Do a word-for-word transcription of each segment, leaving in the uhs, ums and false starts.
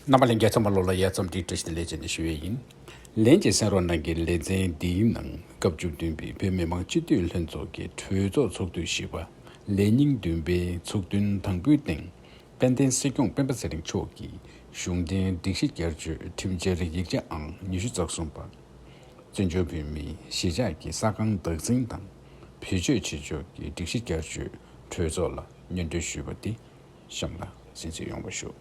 རྣམ་པ་ལྷན་རྒྱས་ཚང་མ་ལོ་ལ་ཡ་ཙམ་སྒྲིག་བཀྲ་ཤིས་བདེ་ལེགས་བྱས་ནས་ཞུ་ཡས་ཡིན། ལན་གྱིས་གསན་རོགས་གནང་གི། ལེ་ཚན་འདིའི་ནང་སྐབས་བཅུ་བདུན་པའི་བོད་མི་མང་སྤྱི་འཐུས་ལྷན་ཚོགས་ཀྱི་གྲོས་ཚོགས་ཚོགས་དུས་བཞི་པ་ལས་ཉིན་བདུན་པའི་ཚོགས་ཐུན་དང་པོའི་སྟེང་། དཔལ་ལྡན་སྲིད་སྐྱོང་སྤེན་པ་ཚེ་རིང་མཆོག་གིས་གཞུང་འབྲེལ་སྒྲིག་གཞི་བསྐྱར་བཅོས་ཁྲིམས་འཆར་ཡིག་ཆ་ཨང་ཉི་ཤུ་རྩ་གསུམ་པ། བཙན་བྱོལ་བོད་མིའི་གཞིས་ཆགས་ཀྱི་ས་ཁང་བདག་འཛིན་དང་བེད་སྤྱོད་བྱེད་ཕྱོགས་ཀྱི་སྒྲིག་གཞི་བསྐྱར་བཅོས་གྲོས་ཚོགས་ལ་སྙན་སྒྲོན་ཞུས་པ་དེ་གཤམ་ལ་གསན་གཟིགས་ཡོང་བ་ཞུ།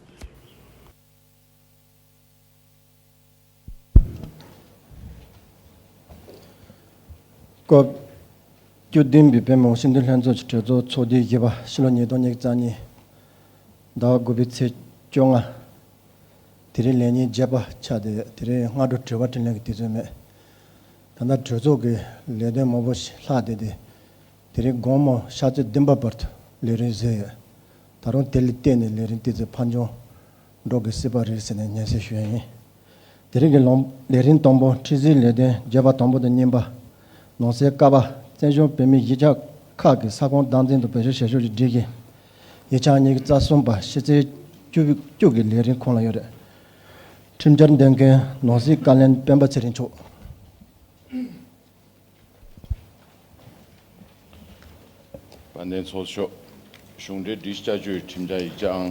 སྐབས་བཅུ་བདུན་པའི་བོད་མི་མང་སྤྱི་འཐུས་ལྷན་ཚོགས་ཀྱི་གྲོས་ཚོགས་ཚོགས་དུས་བཞི་པ་ཕྱི་ལོ་ཉིས་སྟོང་ཉི་ཤུ་རྩ་གཉིས་ཟླ་བ་དགུ་པའི་ཚེས་བཅོ་ལྔ། དེ་རིང་ལས་ཉིན་བརྒྱད་པ་ཆགས་ཏེ། དེ་རིང་སྔ་དྲོ་དྲི་བ་དྲིས་ལན་གྱི་དུས་ཚོད་མེད། ད་ལྟ་གྲོས་ཚོགས་ཀྱི་ལས་དོན་མང་པོ་ཞིག་ལྷག་བསྡད་དེ། དེ་རིང་དགོང་མོ་ཤར་ཚེས་བདུན་པ་བར་དུ་ལས་རིམ་བཟོས་ཡོད། ད་རུང་དེ་ལ་བརྟེན་ནས་ལས་རིམ་ཏོག་ཙམ་ཕར་འགྱངས་འགྲོ་དགོས་སྲིད་པ་རེད་ཟེར་ནས་སྙན་སེང་ཞུ་ཡ་ཡིན། དེ་རིང་གི་ལོང་ལས་རིམ་དང་པོ། ཁྲི་འཛིན་ལས་དོན་བརྗོད་པ་དང་པོ་དང་གཉིས་པ། ནང་གསེས་ཀ་པ། བཙན་བྱོལ་བོད་མིའི་གཞིས་ཆགས་ཁག་གི་ས་ཁོངས་བདག་འཛིན་དང་བེད་སྤྱོད་བྱ་ཕྱོགས་ཀྱི་སྒྲིག་གཞི། ཡིག་ཆ་ཉི་ཤུ་རྩ་གསུམ་པ། ཕྱི་ཚེས་བཅུ་བཅུ་གི་ལས་རིམ་ཁོངས་ལ་ཡོད་རེད། ཁྲིམས་འཆར་འདོན་མཁན་ནང་སྲིད་བཀའ་བློན་སྤེན་པ་ཚེ་རིང་མཆོག་དཔལ་ལྡན་ཚོགས་གཙོ་མཆོག་གཞུང་འབྲེལ་སྒྲིག་གཞི་བསྐྱར་བཅོས་ཁྲིམས་འཆར་ཡིག་ཆ་ཨང་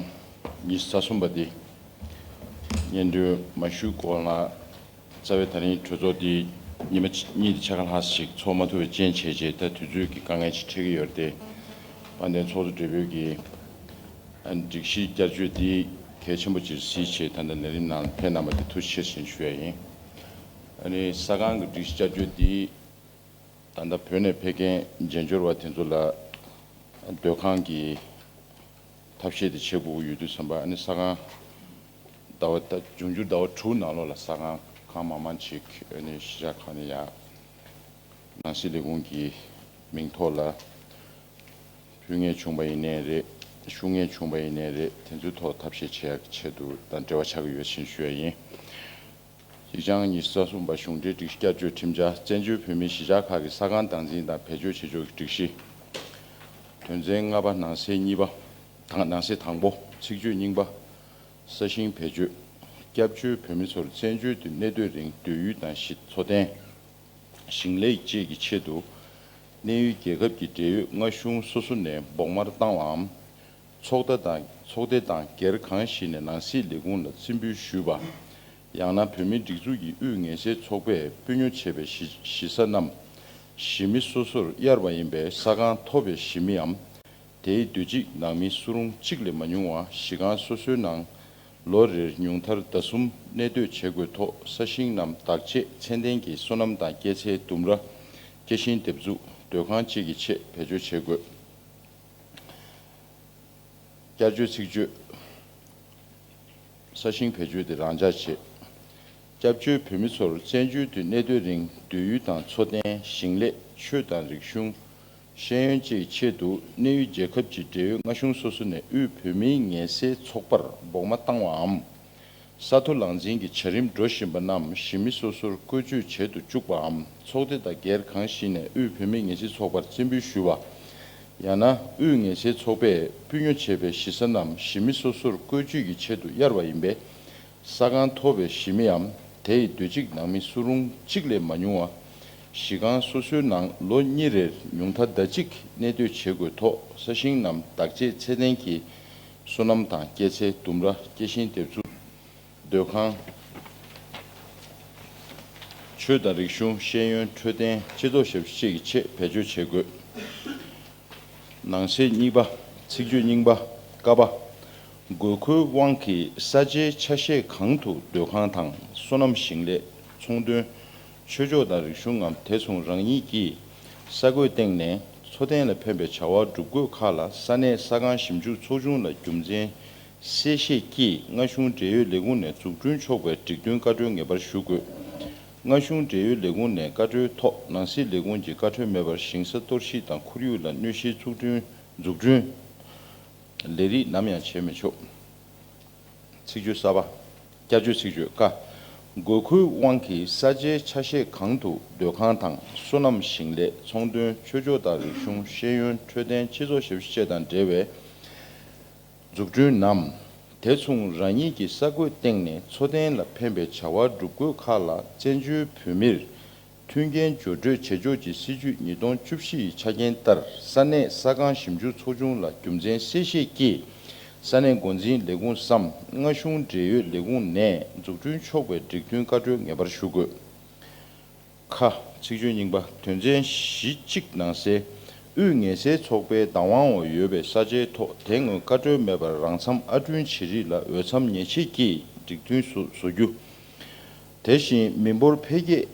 ཉི་ཤུ་རྩ་གསུམ་པ་འདི་སྙན་སྒྲོན་མ་ཞུས་གོང་ལ། རྩ་བའི་ད་རིང་གྲོས་ཚོགས་འདི་ཉི་མ་གཉིས་དང་ཕྱེད་ཀ་ལྷག་ཞིག་ཚོགས་མ་ཐུབ་པའི་རྐྱེན་བྱས་རྗེས། ད་དུས་ཚོད་ཀྱི་དཀའ་ངལ་ཅིག་འཕྲད་ཀྱི་ཡོད་རེད་དེ། དཔལ་ལྡན་ཚོགས་གཙོ་སྦྲེལ་པོས་ཀྱིས་སྒྲིག་གཞི་བསྐྱར་བཅོས་འདི་གལ་ཆེན་པོ་ཅིག་གཟིགས་བྱས། ད་ལྟ་ལས་རིམ་ནང་ཕེབས་གནང་བ་དེ་ཐུགས་རྗེ་ཆེ་ཞེས་ཞུ་ཡ་ཡིན། ཨ་ནི་ས་ཁང་གི་སྒྲིག་གཞི་བསྐྱར་བཅོས་འདི་ད་ལྟ་བོད་ནས་ཕེབས་མཁན་རྒྱན་འབྱོར་བ་དེ་ཚོ་ལ་སྡོད་ཁང་གི་ཐབས་ཤེས་དེ་བྱེད་དགོས་ཀྱི་ཡོད་དུས་ཙམ་པ། ཨ་ནི་ས་ཁང་ཟླ་བ་ད་འབྱུང་འགྱུར་ཟླ་བ་དྲུག་ནང་ལོགས་ལ་ས་ཁང་གང་མང་མང་ཅིག་ཨ་ནི་གཞིས་ཆགས་ཁག་ནས་ཡར་ནང་སྲིད་ལས་ཁུངས་ཀྱི་མིང་ཐོག་ལ་ཕུལ་མཁན་བྱུང་བ་ཡིན་ནའི་རེད། ཞུ་མཁན་བྱུང་བ་ཡིན་ནའི་རེད། དེ་ཚོའི་ཐོག་ཐབས་ཤེས་བྱེད་ཡག་གི་ཆེད་དུ་དང་འབྲེལ་བ་ཆགས་ཀྱི་ཡོད་ཅེས་ཞུ་ཡ་ཡིན། ཡིག་ཆ་ཉི་ཤུ་རྩ་གསུམ་པ། གཞུང་འབྲེལ་སྒྲིག་གཞི་བསྐྱར་བཅོས་ཁྲིམས་འཆར། བཙན་བྱོལ་བོད་མིའི་གཞིས་ཆགས་ཁག་གི་ས་ཁང་བདག་འཛིན་དང་བེད་སྤྱོད་བྱེད་ཕྱོགས་ཀྱི་སྒྲིག་གཞི། དོན་ཚན་ལྔ་པ། ནང་གསེས་གཉིས་པ་དང་། ནང་གསེས་དང་པོ། ཚིག་བརྗོད་རྙིང་པ། ས་ཞིང་བེད་སྤྱོད། སྐྱབས་བཅོལ་བོད་མི་ཚོར་བཙན་བྱོལ་དུ་གནས་སྡོད་རིང་སྡོད་ཡུལ་དང་གཞི་འཚོ་རྟེན། ཞིང་ལས་བཅས་ཀྱི་ཆེད་དུ་གནས་ཡུལ་རྒྱལ་ཁབ་ཀྱི་འབྲེལ་ཡོད་མངའ་གཞུང་སོ་སོ་ནས་བོགས་མར་བཏང་བའམ། ཚོགས་སྡེ་དང་། ཚོགས་སྡེ་དང་སྒེར་གང་ཞིག་ནས་ནང་སྲིད་ལས་ཁུངས་ལ་རྩིས་འབུལ་ཞུས་པ། ཡང་ན་བོད་མིའི་སྒྲིག་འཛུགས་ཀྱི་དབུས་ངལ་སེལ་ཚོགས་པས་སྤོས་ཉོ་བྱས་པའི་གཞི་གཞི་ས་རྣམས་གཞིས་མི་སོ་སོར་གཡར་བ་ཡིན་པས། ས་ཁང་ཐོབ་པའི་གཞིས་མིའམ་དེའི་སྡོད་སྤྱིའི་ནང་མི་སུ་རུང་གཅིག་ལས་མ་ཉུང་བ་གཞིས་ཁང་སོ་སོའི་ནང་ལོ་རེར་ཉུང་མཐར་ཟླ་གསུམ་གནས་སྡོད་བྱེད་དགོས་ཐོག་ས་ཞིང་རྣམས་བདག་གཅེས་ཚད་ལྡན་གྱི་སོ་ནམ་དང་སྐྱེད་ཚལ་ལྡུམ་ར། སྐྱེད་ཤིང་འདེབས་འཛུགས། སྡོད་ཁང་བཅས་ཀྱི་ཆེད་བེད་སྤྱོད་བྱེད་དགོས། བསྐྱར་བཅོས་ཚིག་བརྗོད། ས་ཞིང་བེད་སྤྱོད་དེ་རང་འཇགས་བྱེད། སྐྱབས་བཅོལ་བོད་མི་ཚོར་བཙན་བྱོལ་དུ་གནས་སྡོད་རིང་སྡོད་ཡུལ་དང་འཚོ་རྟེན། ཞིང་ལས། ཆོས་དང་རིག་གཞུང་། ཤེས་ཡོན་བཅས་ཆེད་དུ་གནས་ཡུལ་རྒྱལ་ཁབ་ཀྱི་འབྲེལ་ཡོད་མངའ་གཞུང་སོ་སོ་ནས་དབུས་བོད་མིའི་ངལ་སེལ་ཚོགས་པར་བོགས་མ་བཏང་བའམ། ས་མཐོ་ལག་འཛིན་གྱི་བྱ་རིམ་འགྲོ་བཞིན་པ་རྣམས་གཞིས་མི་སོ་སོར་བཀོལ་སྤྱོད་བྱེད་དུ་བཅུག་པའམ། ཚོགས་སྡེ་དང་སྒེར་གང་ཞིག་ནས་དབུས་བོད་མིའི་ངལ་སེལ་ཚོགས་པར་རྩིས་འབུལ་ཞུས་པ། ཡང་ན་དབུས་ངལ་སེལ་ཚོགས་པས་སྤོས་ཉོ་བྱས་པའི་གཞི་ས་རྣམས་གཞིས་མི་སོ་སོར་བཀོལ་སྤྱོད་ཀྱི་ཆེད་དུ་གཡར་བ་ཡིན་པས། ས་ཁང་ཐོབ་པའི་གཞིས་མིའམ་དེའི་སྡོད་སྤྱིའི་ནང་མི་སུ་རུང་གཅིག་ལས་མ་ཉུང་བ་གཞིས་ཁང་སོ་སོའི་ནང་ལོ་གཉིས་རེར་ཉུང་མཐར་ཟླ་གཅིག་གནས་སྡོད་བྱེད་དགོས་ཐོག་ས་ཞིང་རྣམས་བདག་གཅེས་ཚད་ལྡན་གྱི་སོ་ནམ་དང་སྐྱེད་ཚལ་ལྡུམ་ར། སྐྱེད་ཤིང་འདེབས་འཛུགས། སྡོད་ཁང་། ཆོས་དང་རིག་གཞུང་། ཤེས་ཡོན། འཕྲོད་བསྟེན། སྤྱི་ཚོགས་ཞབས་ཞུ་བཅས་ཀྱི་ཆེད་བེད་སྤྱོད་བྱེད་དགོས། ནང་གསེས་གཉིས་པ། ཚིག་བརྗོད་རྙིང་པ། ཀ་པ། དགོས་མཁོའི་དབང་གིས་ས་ཆའི་ཆ་ཤས་གང་དུ་སྡོད་ཁང་དང་སོ་ནམ། ཞིང་ལས། ཚོང་དོན། ཆོས་ཕྱོགས་དང་རིག་གཞུང་ངམ་དེ་མཚུངས་རང་ཉིད་ཀྱིས་ས་བགོས་སྟེང་ནས་འཚོ་རྟེན་ལ་ཕན་པའི་བྱ་བ་སྒྲུབ་དགོས་ཁག་ལ། ས་གནས་ས་ཁང་ཞིབ་འཇུག་ཚོགས་ཆུང་ལ་རྒྱུ་མཚན་གསལ་བཤད་ཀྱིས་མངའ་གཞུང་འབྲེལ་ཡོད་ལས་ཁུངས་ནས་འཛུགས་སྐྲུན་ཆོག་པའི་སྒྲིག་མཐུན་བཀའ་འཁྲོལ་ངེས་པར་ཞུ་དགོས། མངའ་གཞུང་འབྲེལ་ཡོད་ལས་ཁུངས་ནས་བཀའ་འཁྲོལ་ཐོག་ནང་སྲིད་ལས་ཁུངས་ཀྱི་བཀའ་འཁྲོལ་མེད་པར་ཞིང་ས་གཏོར་བཤིག་དང་ཁོར་ཡུག་ལ་གནོད་གཞིའི་འཛུགས་སྐྲུན། འཛུགས་སྐྲུན་ལས་རིགས་ནམ་ཡང་བྱེད་མི་ཆོག། ཚིག་བརྗོད་གསར་པ། བསྐྱར་བཅོས་ཚིག་བརྗོད། ཀ། དགོས་མཁོའི་དབང་གིས་ས་ཆའི་ཆ་ཤས་གང་དུ་སྡོད་ཁང་དང་སོ་ནམ། ཞིང་ལས། ཚོང་དོན། ཆོས་ཕྱོགས་དང་རིག་གཞུང་། ཤེས་ཡོན། འཕྲོད་བསྟེན། སྤྱི་ཚོགས་ཞབས་ཞུ་བཅས་དང་འབྲེལ་བའི་འཛུགས་སྐྲུན་ནམ། དེ་མཚུངས་རང་ཉིད་ཀྱི་ས་བགོས་སྟེང་ནས་འཚོ་རྟེན་ལ་ཕན་པའི་བྱ་བ་སྒྲུབ་དགོས་ཁག་ལ་བཙན་བྱོལ་བོད་མིར་མཐུན་རྐྱེན་སྦྱོར་སྤྲོད་བྱེད་ཕྱོགས་ཀྱི་སྲིད་ཇུས་ཉིས་སྟོང་བཅུ་བཞི་ཡི་ཆ་རྐྱེན་ལྟར་ས་གནས་ས་ཁང་ཞིབ་འཇུག་ཚོགས་ཆུང་ལ་རྒྱུ་མཚན་གསལ་བཤད་ཀྱིས་ས་གནས་འགོ་འཛིན་ལས་ཁུངས་སམ་མངའ་གཞུང་འབྲེལ་ཡོད་ལས་ཁུངས་ནས་འཛུགས་སྐྲུན་ཆོག་པའི་སྒྲིག་མཐུན་བཀའ་འཁྲོལ་ངེས་པར་ཞུ་དགོས། ཁ། ཚིག་བརྗོད་རྙིང་པ། དོན་ཚན་བཞི་གཅིག་ནང་གསལ། དབུས་ངལ་སེལ་ཚོགས་པའི་བདག་དབང་འོག་ཡོད་པའི་ས་ཆའི་ཐོག་དེ་སྔོན་བཀའ་འཁྲོལ་མེད་པར་རང་མཚམས་ཨར་སྐྲུན་བྱེད་རིགས་ལ་འོས་འཚམ་ཉེས་ཆད་ཀྱི་སྒྲིག་མཐུན་བཟོ་བཟོ་རྒྱུ། དེ་བཞིན་མི་འབོར་འཕེལ་རྒྱས་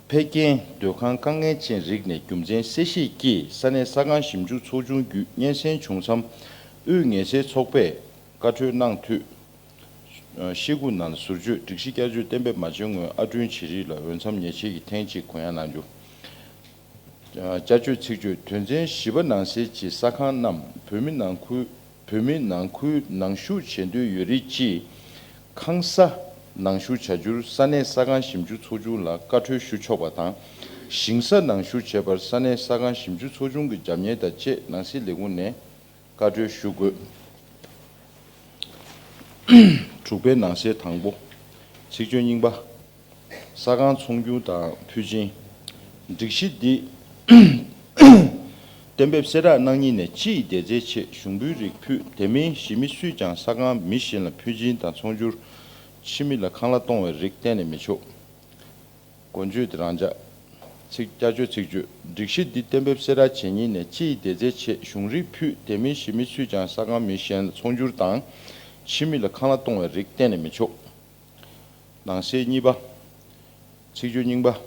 འཕེལ་རྐྱེན་སྡོད་ཁང་དཀའ་ངལ་ཅན་རིགས་ནས་རྒྱུ་མཚན་གསལ་བཤད་ཀྱིས་ས་གནས་ས་ཁང་ཞིབ་འཇུག་ཚོགས་ཆུང་བརྒྱུད་སྙན་སེང་བྱུང་མཚམས་དབུས་ངལ་སེལ་ཚོགས་པས་བཀའ་འཁྲོལ་གནང་འཐུས། ཤེལ་སྒོ་ནང་ཟུར་བཅོས་སྒྲིག་གཞི་བསྐྱར་བཅོས་གཏན་འབེབས་མ་བྱས་སྔོན་ཨར་སྐྲུན་བྱེད་རིགས་ལ་འོས་འཚམ་ཉེས་ཆད་ཀྱི་ཐེངས་གཅིག་གུ་ཡངས་གནང་རྒྱུ། བསྐྱར་བཅོས་ཚིག་བརྗོད། དོན་ཚན་བཞི་པ་ནང་གསལ་གྱི་ས་ཁང་རྣམས་བོད་མི་ནང་ཁུལ་བོད་མི་ནང་ཁུལ་ནང་ཞུགས་བྱེད་འདོད་ཡོད་རིགས་ཀྱིས་ཁང་ས་ནང་ཞུགས་བྱ་རྒྱུར་ས་གནས་ས་ཁང་ཞིབ་འཇུག་ཚོགས་ཆུང་ལ་བཀའ་འཁྲོལ་ཞུ་ཆོག་པ་དང་། ཞིང་ས་ནང་ཞུགས་བྱེད་པར་ས་གནས་ས་ཁང་ཞིབ་འཇུག་ཚོགས་ཆུང་གི་རྒྱབ་གཉེར་དང་བཅས་ནང་སྲིད་ལས་ཁུངས་ནས། བཀའ་འཁྲོལ་ཞུ་དགོས། དྲུག་པའི་ནང་གསེས་དང་པོ། ཚིག་བརྗོད་རྙིང་པ། ས་ཁང་ཚོང་སྒྱུར་དང་ཕུལ་སྦྱིན། སྒྲིག་གཞི་འདི་གཏན་འབེབས་གསལ་བསྒྲགས་གནང་ཉིན་ནས་སྤྱི་ཡི་བདེ་རྩའི་ཆེད་གཞུང་འབུལ་རིགས་ཕུད་དེ་མིན་གཞི་མི་སུས་ཀྱང་ས་ཁང་མི་གཞན་ལ་ཕུལ་སྦྱིན་དང་ཚོང་སྒྱུར། ཕྱི་མི་ལ་ཁང་གླ་གཏོང་བའི་རིགས་གཏན་ནས་མི་ཆོག། འགོ་བརྗོད་དེ་རང་འཇགས། ཚིག་བསྐྱར་བཅོས་ཚིག་བརྗོད། སྒྲིག་གཞི་འདི་གཏན་འབེབས་གསལ་བསྒྲགས་བྱེད་ཉིན་ནས་སྤྱི་ཡི་བདེ་རྩའི་ཆེད་གཞུང་རིགས་ཕུད་དེ་མིན་གཞི་མི་སུས་ཀྱང་ས་ཁང་མི་གཞན་ལ་ཚོང་སྒྱུར་དང་། ཕྱི་མི་ལ་ཁང་གླ་གཏོང་བའི་རིགས་གཏན་ནས་མི་ཆོག། ནང་གསེས་གཉིས་པ། ཚིག་བརྗོད་རྙིང་པ།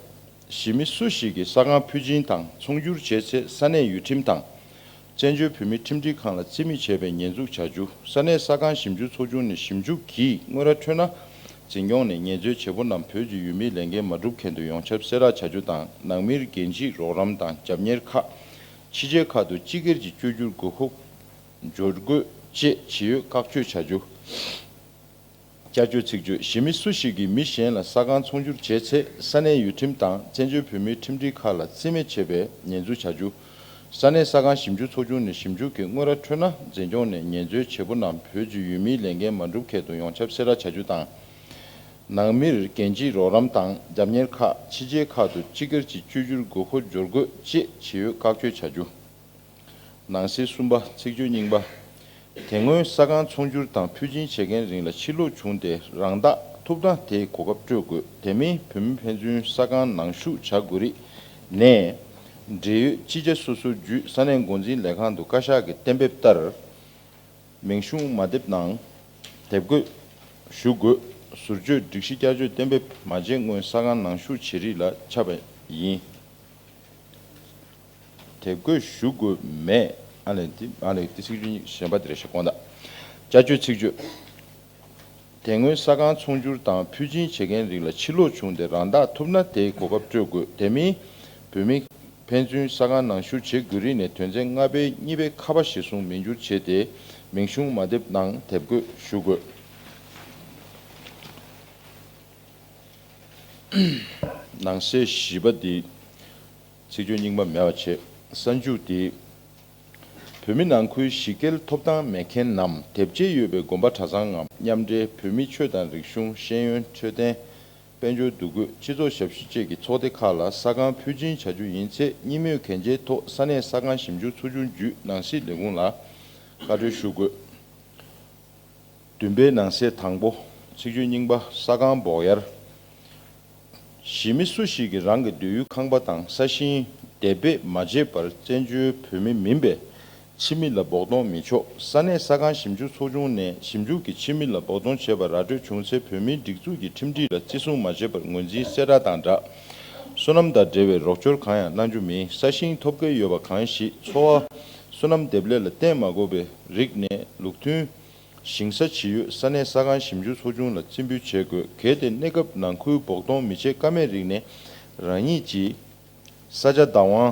གཞི་མི་སུ་ཞིག་གིས་ས་ཁང་ཕུད་སྦྱིན་དང་ཚོང་སྒྱུར་བྱས་ཚེ་ས་གནས་ཡུལ་ཁྲིམས་དང་། བཙན་བྱོལ་བོད་མིའི་ཁྲིམས་སྒྲིག་ཁང་ལ་རྩིས་མེད་བྱས་པའི་ཉེས་འཛུགས་བྱ་རྒྱུ། ས་གནས་ས་ཁང་ཞིབ་འཇུག་ཚོགས་ཆུང་ནས་ཞིབ་འཇུག་གིས་དངོས་ར་འཕྲོད་ན། འཛིན་སྐྱོང་ནས་ཉེས་འཛོལ་བྱེད་པོ་རྣམས་བོད་ཀྱི་ཡུལ་མིའི་ལས་འགན་མ་བསྒྲུབས་མཁན་དུ་ཡོངས་ཁྱབ་གསལ་བསྒྲགས་བྱ་རྒྱུ་དང་། ནང་མིར་འགན་གཅིག་རོགས་རམ་དང་རྒྱབ་གཉེར་ཁག་ཕྱི་རྒྱལ་ཁག་ཏུ་སྤྱི་སྒེར་གྱི་བཅོས་བསྒྱུར་དགོས་མཁོ་སྦྱོར་དགོས་ཅེས་ཇི་ཡོད་བཀག་སྤྱོད་བྱ་རྒྱུ། བསྐྱར་བཅོས་ཚིག་བརྗོད། གཞི་མི་སུ་ཞིག་གིས་མི་གཞན་ལ་ས་ཁང་ཚོང་སྒྱུར་བྱས་ཚེ་ས་གནས་ཡུལ་ཁྲིམས་དང་བཙན་བྱོལ་བོད་མིའི་ཁྲིམས་སྒྲིག་ཁག་ལ་རྩིས་མེད་བྱས་པའི་ཉེས་འཛུགས་བྱ་རྒྱུ། ས་གནས་ས་ཁང་ཞིབ་འཇུག་ཚོགས་ཆུང་ནས་ཞིབ་འཇུག་གིས་དངོས་ར་འཕྲོད་ན་འཛིན་སྐྱོང་ནས་ཉེས་འཛོལ་བྱེད་པོ་རྣམས་བོད་ཀྱི་ཡུལ་མིའི་ལས་འགན་མ་བསྒྲུབས་ཁྱད་དུ་ཡོངས་ཁྱབ་གསལ་བསྒྲགས་བྱ་རྒྱུ་དང་། ནང་མིར་འགན་གཅིག་རོགས་རམ་དང་རྒྱབ་གཉེར་ཁག་ཕྱི་རྒྱལ་ཁག་ཏུ་སྤྱི་སྒེར་གྱི་བཅོས་བསྒྱུར་དགོས་མཁོ་སྦྱོར་དགོས་ཅེས་ཇི་ཡོད་བཀག་སྤྱོད་བྱ་རྒྱུ། ནང་གསེས་གསུམ་པ། ཚིག་བརྗོད་རྙིང་པ། དེ་སྔོན་ས་ཁང་ཚོང་སྒྱུར་དང་ཕུལ་སྦྱིན་བྱེད་མཁན་རིགས་ལ་ཕྱིར་ལོག་བྱུང་སྟེ་རང་བདག་ཐུབ་ན་དེའི་གོ་སྐབས་སྤྲོད་དགོས། དེ་མིན་བོད་མི་ཕན་ཚུན་ས་ཁང་ནང་ཞུགས་བྱ་དགོས་རིགས་ནས། འབྲེལ་ཡོད་སྤྱི་བྱ་སོ་སོ་བརྒྱུད་ས་གནས་འགོ་འཛིན་ལས་ཁང་དུ་བཀའ་ཤག་གི་གཏན་འབེབས་ལྟར། མིང་གཞུང་མ་དེབ་ནང་དེབ་འགོད་ཞུ་དགོས། ཟུར་བརྗོད་སྒྲིག་གཞི་བསྐྱར་བཅོས་གཏན་འབེབས་མ་བྱས་སྔོན་ས་ཁང་ནང་ཞུགས་བྱེད་རིགས་ལ་ཆགས་པ་ཡིན། དེབ་འགོད་ཞུ་དགོས་མེད། ཨ་ལས་འདི་ཨ་ལས་འདི་ཚིག་བརྗོད་གཞན་པ་དེ་རེད་ཤག་དགོངས་དག། བསྐྱར་བཅོས་ཚིག་བརྗོད། དེ་སྔོན་ས་ཁང་ཚོང་སྒྱུར་དང་ཕུལ་སྦྱིན་བྱེད་མཁན་རིགས་ལ་ཕྱིར་ལོག་བྱུང་སྟེ་རང་བདག་ཐུབ་ན་དེའི་གོ་སྐབས་སྤྲོད་དགོས། དེ་མིན་བོད་མི་ཕན་ཚུན་ས་ཁང་ནང་ཞུགས་བྱེད་དགོས་རིགས་ནས་དོན་ཚན་ལྔ་པའི་གཉིས་པའི་ཁ་པ་གཞིར་བཟུང་མིང་བསྒྱུར་བྱས་ཏེ་མིང་གཞུང་མ་དེབ་ནང་དེབ་འགོད་ཞུ་དགོས། ནང་གསེས་བཞི་པ་འདི། ཚིག་བརྗོད་རྙིང་པ་མེད་པ་བྱས། གསར་འཇུག་འདི། བོད་མི་ནང་ཁུལ་གཞི་སྐྱེལ་ཐོབ་ཐང་མེད་མཁན་ནམ་དེབ་སྐྱེལ་ཡོད་པའི་དགོན་པ་གྲྭ་ཚང་ངམ་མཉམ་འབྲེལ་བོད་མིའི་ཆོས་དང་རིག་གཞུང་ཤེས་ཡོན་འཕྲོད་བསྟེན་དཔལ་འབྱོར་འདུ་འགོད་སྤྱི་ཚོགས་ཞབས་ཞུ་བཅས་ཀྱི་ཚོགས་སྡེ་ཁག་ལ་ས་ཁང་ཕུལ་སྦྱིན་བྱ་རྒྱུ་ཡིན་ཚེ་གཉིས་མོས་གན་རྒྱའི་ཐོག་ས་གནས་ས་ཁང་ཞིབ་འཇུག་ཚོགས་ཆུང་བརྒྱུད་ནང་སྲིད་ལས་ཁུངས་ལ་བཀའ་འཁྲོལ་ཞུ་དགོས། བདུན་པའི་ནང་གསེས་དང་པོ། ཚིག་བརྗོད་རྙིང་པ། ས་ཁང་སྦོག་ཡར། གཞི་མི་སུ་ཞིག་གིས་རང་གི་སྡོད་ཡུལ་ཁང་པ་དང་ས་ཞིང་དེ་སྦེད་མ་བྱས་པར་བཙན་བྱོལ་བོད་མི་མིན་པའི་ཕྱི་མི་ལ་སྦོག་གཏོང་མི་ཆོག། ས་གནས་ས་ཁང་ཞིབ་འཇུག་ཚོགས་ཆུང་ནས་ཞིབ་འཇུག་གིས་ཕྱི་མི་ལ་སྦོག་གཏོང་བྱས་པ་ར་སྤྲོད་བྱུང་ཚེ་བོད་མིའི་སྒྲིག་འཛུགས་ཀྱི་ཁྲིམས་སྒྲིག་ལ་བརྩི་སྲུང་མ་བྱས་པར་ངོས་འཛིན་གསལ་བསྒྲགས་དང་སྦྲགས། སོ་ནམ་དང་འབྲེལ་བའི་རོགས་སྐྱོར་གང་ཡང་གནང་རྒྱུ་མིན། ས་ཞིང་ཐོབ་སྐལ་ཡོད་པ་གང་ཞིག་འཚོ་བ་སོ་ནམ་འདེབས་ལས་ལ་བརྟེན་མ་དགོས་པའི་རིགས་ནས་ལུགས་མཐུན། ཞིང་ས་ཇི་ཡོད་ས་གནས་ས་ཁང་ཞིབ་འཇུག་ཚོགས་ཆུང་ལ་རྩིས་འབུལ་བྱེད་དགོས། གལ་ཏེ་གནས་སྐབས་ནང་ཁུལ་སྦོག་གཏོང་མི་བྱེད་ཀ་མེད་རིགས་ནས་རང་ཉིད་ཀྱི་ས་ཆ་བདག་དབང་།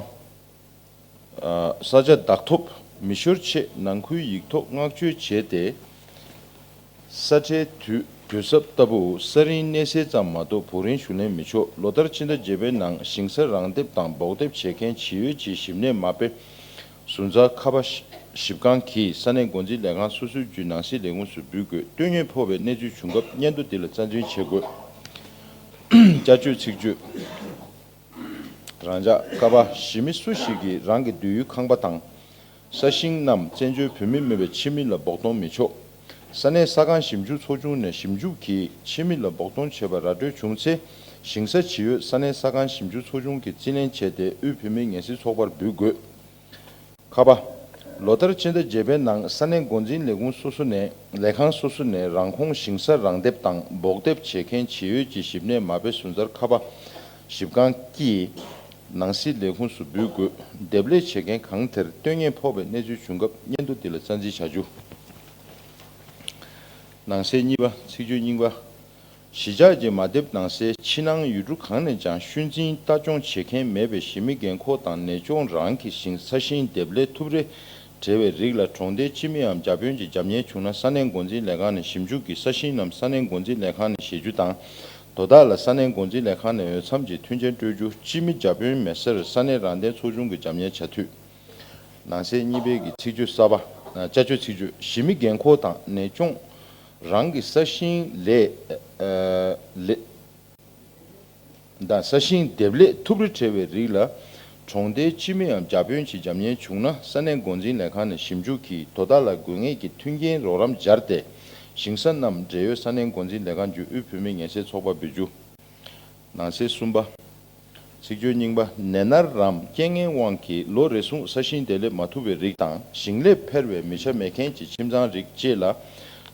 ས་ཆ་བདག་ཐོབ་མི་ཤོར་ཆེད་ནང་ཁུལ་ཡིག་ཐོག་མངགས་བཅོལ་བྱས་ཏེ། ས་ཁྲལ་དུས་གྲོལ་གསབ་ལྟ་བུ་ས་རིན་གནས་སེལ་ཙམ་མ་གཏོགས་བོགས་རིན་ཞུ་ལེན་མི་ཆོག། ལོ་ལྟར་ཕྱི་ཟླ་བརྒྱད་པའི་ནང་ཞིང་ས་རང་འདེབས་དང་སྦོག་འདེབས་བྱེད་མཁན་ཇི་ཡོད་ཀྱི་ཞིབ་གནས་མ་དཔེ་ཟུར་འཛར་ཁ་པ་ ཞིབ་ཁང་གིས་ས་གནས་འགོ་འཛིན་ལས་ཁང་སོ་སོའི་བརྒྱུད་ནང་སྲིད་ལས་ཁུངས་སུ་འབུལ་དགོས། ལྟོས་ངན་ཕོག་པའི་གནས་ཚུལ་བྱུང་སྐབས་སྙན་ཐོ་འདི་ལ་རྩ་འཛིན་བྱེད་དགོས། བསྐྱར་བཅོས་ཚིག་བརྗོད། རང་འཇགས། ཀ་པ། གཞིས་མི་སུ་ཞིག་གིས་རང་གི་སྡོད་ཡུལ་ཁང་པ་དང་། ས་ཞིང་རྣམས་བཙན་བྱོལ་བོད་མི་མིན་པའི་ཕྱི་མི་ལ་འབོགས་གཏོང་མི་ཆོག། ས་གནས་ས་ཁང་ཞིབ་འཇུག་ཚོགས་ཆུང་ནས་ཞིབ་འཇུག་གིས་ཕྱི་མི་ལ་འབོགས་གཏོང་བྱས་པ་ར་སྤྲོད་བྱུང་ཚེ། ཞིང་ས་ཇི་ཡོད་ས་གནས་ས་ཁང་ཞིབ་འཇུག་ཚོགས་ཆུང་གིས་རྩིས་ལེན་བྱས་ཏེ་དབུས་བོད་མིའི་ངལ་སེལ་ཚོགས་པར་འབུལ་དགོས། ཁ་པ། ལོ་ལྟར་སྤྱི་ཟླ་བརྒྱད་པའི་ནང་ས་གནས་འགོ་འཛིན་ལས་ཁུངས་སོ་སོ་ནས་ལས་ཁང་སོ་སོ་ནས་རང་ཁོངས་ཞིང་ས་རང་འདེབས་དང་འབོག་འདེབས་བྱེད་མཁན་ཇི་ཡོད་ཀྱི་ཞིབ་གནས་མ་དཔེ་ཟུར་འཛར་ཁ་པ། ཞིབ་ཁང་གིས་ནང་སྲིད་ལས་ཁུངས་སུ་འབུལ་དགོས། འདེབས་ལས་བྱེད་མཁན་གང་དེར་ལྟོས་ངན་ཕོག་པའི་གནས་ཚུལ་བྱུང་སྐབས་སྙན་ཐོ་འདི་ལ་རྩ་འཛིན་བྱ་རྒྱུ། ནང་གསེས་གཉིས་པ། ཚིག་བརྗོད་རྙིང་པ། གཞིས་ཆགས་ཀྱི་མ་འདེབས་ནང་གསལ་ཕྱི་ནང་ཡུལ་གྲུ་གང་ནས་ཀྱང་ཤུལ་འཛིན་ལྟ་སྐྱོང་བྱེད་མཁན་མེད་པའི་གཞིས་མི་རྒན་འཁོགས་དང་ནད་གཅོང་རང་གི་ཞིང་ས་ཞིང་འདེབས་ལས་ཐུབ་རེ་བྲལ་བའི་རིགས་ལ་གྲོང་སྡེའི་སྤྱི་མིའམ་བརྒྱ་དཔོན་གྱི་རྒྱབ་གཉེར་བྱུང་ན་ས་གནས་འགོ་འཛིན་ལས་ཁང་ནས་ཞིབ་འཇུག་གིས་ས་ཞིང་རྣམས་ས་གནས་འགོ་འཛིན་ལས་ཁང་ནས་བཞེས་རྒྱུ་དང་། དོ་བདག་ལ་ས་གནས་འགོ་འཛིན་ལས་ཁང་ནས་འོས་འཚམ་གྱི་མཐུན་རྐྱེན་སྤྲོད་རྒྱུ། སྤྱི་མི་བརྒྱ་དཔོན་མེད་སར་ས་གནས་རང་བདེན་ཚོགས་ཆུང་གི་རྒྱབ་གཉེར་བྱ་འཐུས། ནང་གསེས་གཉིས་པའི་གི་ཚིག་བརྗོད་གསར་པ། བསྐྱར་བཅོས་ཚིག་བརྗོད། གཞིས་མི་རྒན་འཁོགས་དང་ནད་སྐྱོང་རང་གི་ས་ཞིང་ལས་ལས་དང་ས་ཞིང་འདེབས་ལས་ཐུབ་རེ་བྲལ་བའི་རིགས་ལ་གྲོང་སྡེའི་སྤྱི་མིའམ་བརྒྱ་དཔོན་གྱི་རྒྱབ་གཉེར་བྱུང་ན་ས་གནས་འགོ་འཛིན་ལས་ཁང་ནས་ཞིབ་འཇུག་གིས་དོ་བདག་ལ་དགོས་ངེས་ཀྱི་མཐུན་རྐྱེན་རོགས་རམ་སྦྱར་ཏེ་ཞིང་ས་རྣམས་འབྲེལ་ཡོད་ས་གནས་འགོ་འཛིན་ལས་ཁང་བརྒྱུད་དབུས་བོད་མིའི་ངལ་སེལ་ཚོགས་པར་འབུལ་རྒྱུ། ནང་གསེས་གསུམ་པ། ཚིག་བརྗོད་རྙིང་པ། ནད་མནར་རམ་རྐྱེན་ངན་དབང་གིས་ལོ་རེ་ཟུང་ས་ཞིང་འདེབས་ལས་མ་ཐུབ་པའི་རིགས་དང་ཞིང་ལས་འཕེར་བའི་མི་ཆ་མེད་མཁན་གྱི་ཁྱིམ་ཚང་རིགས་བཅས་ལ།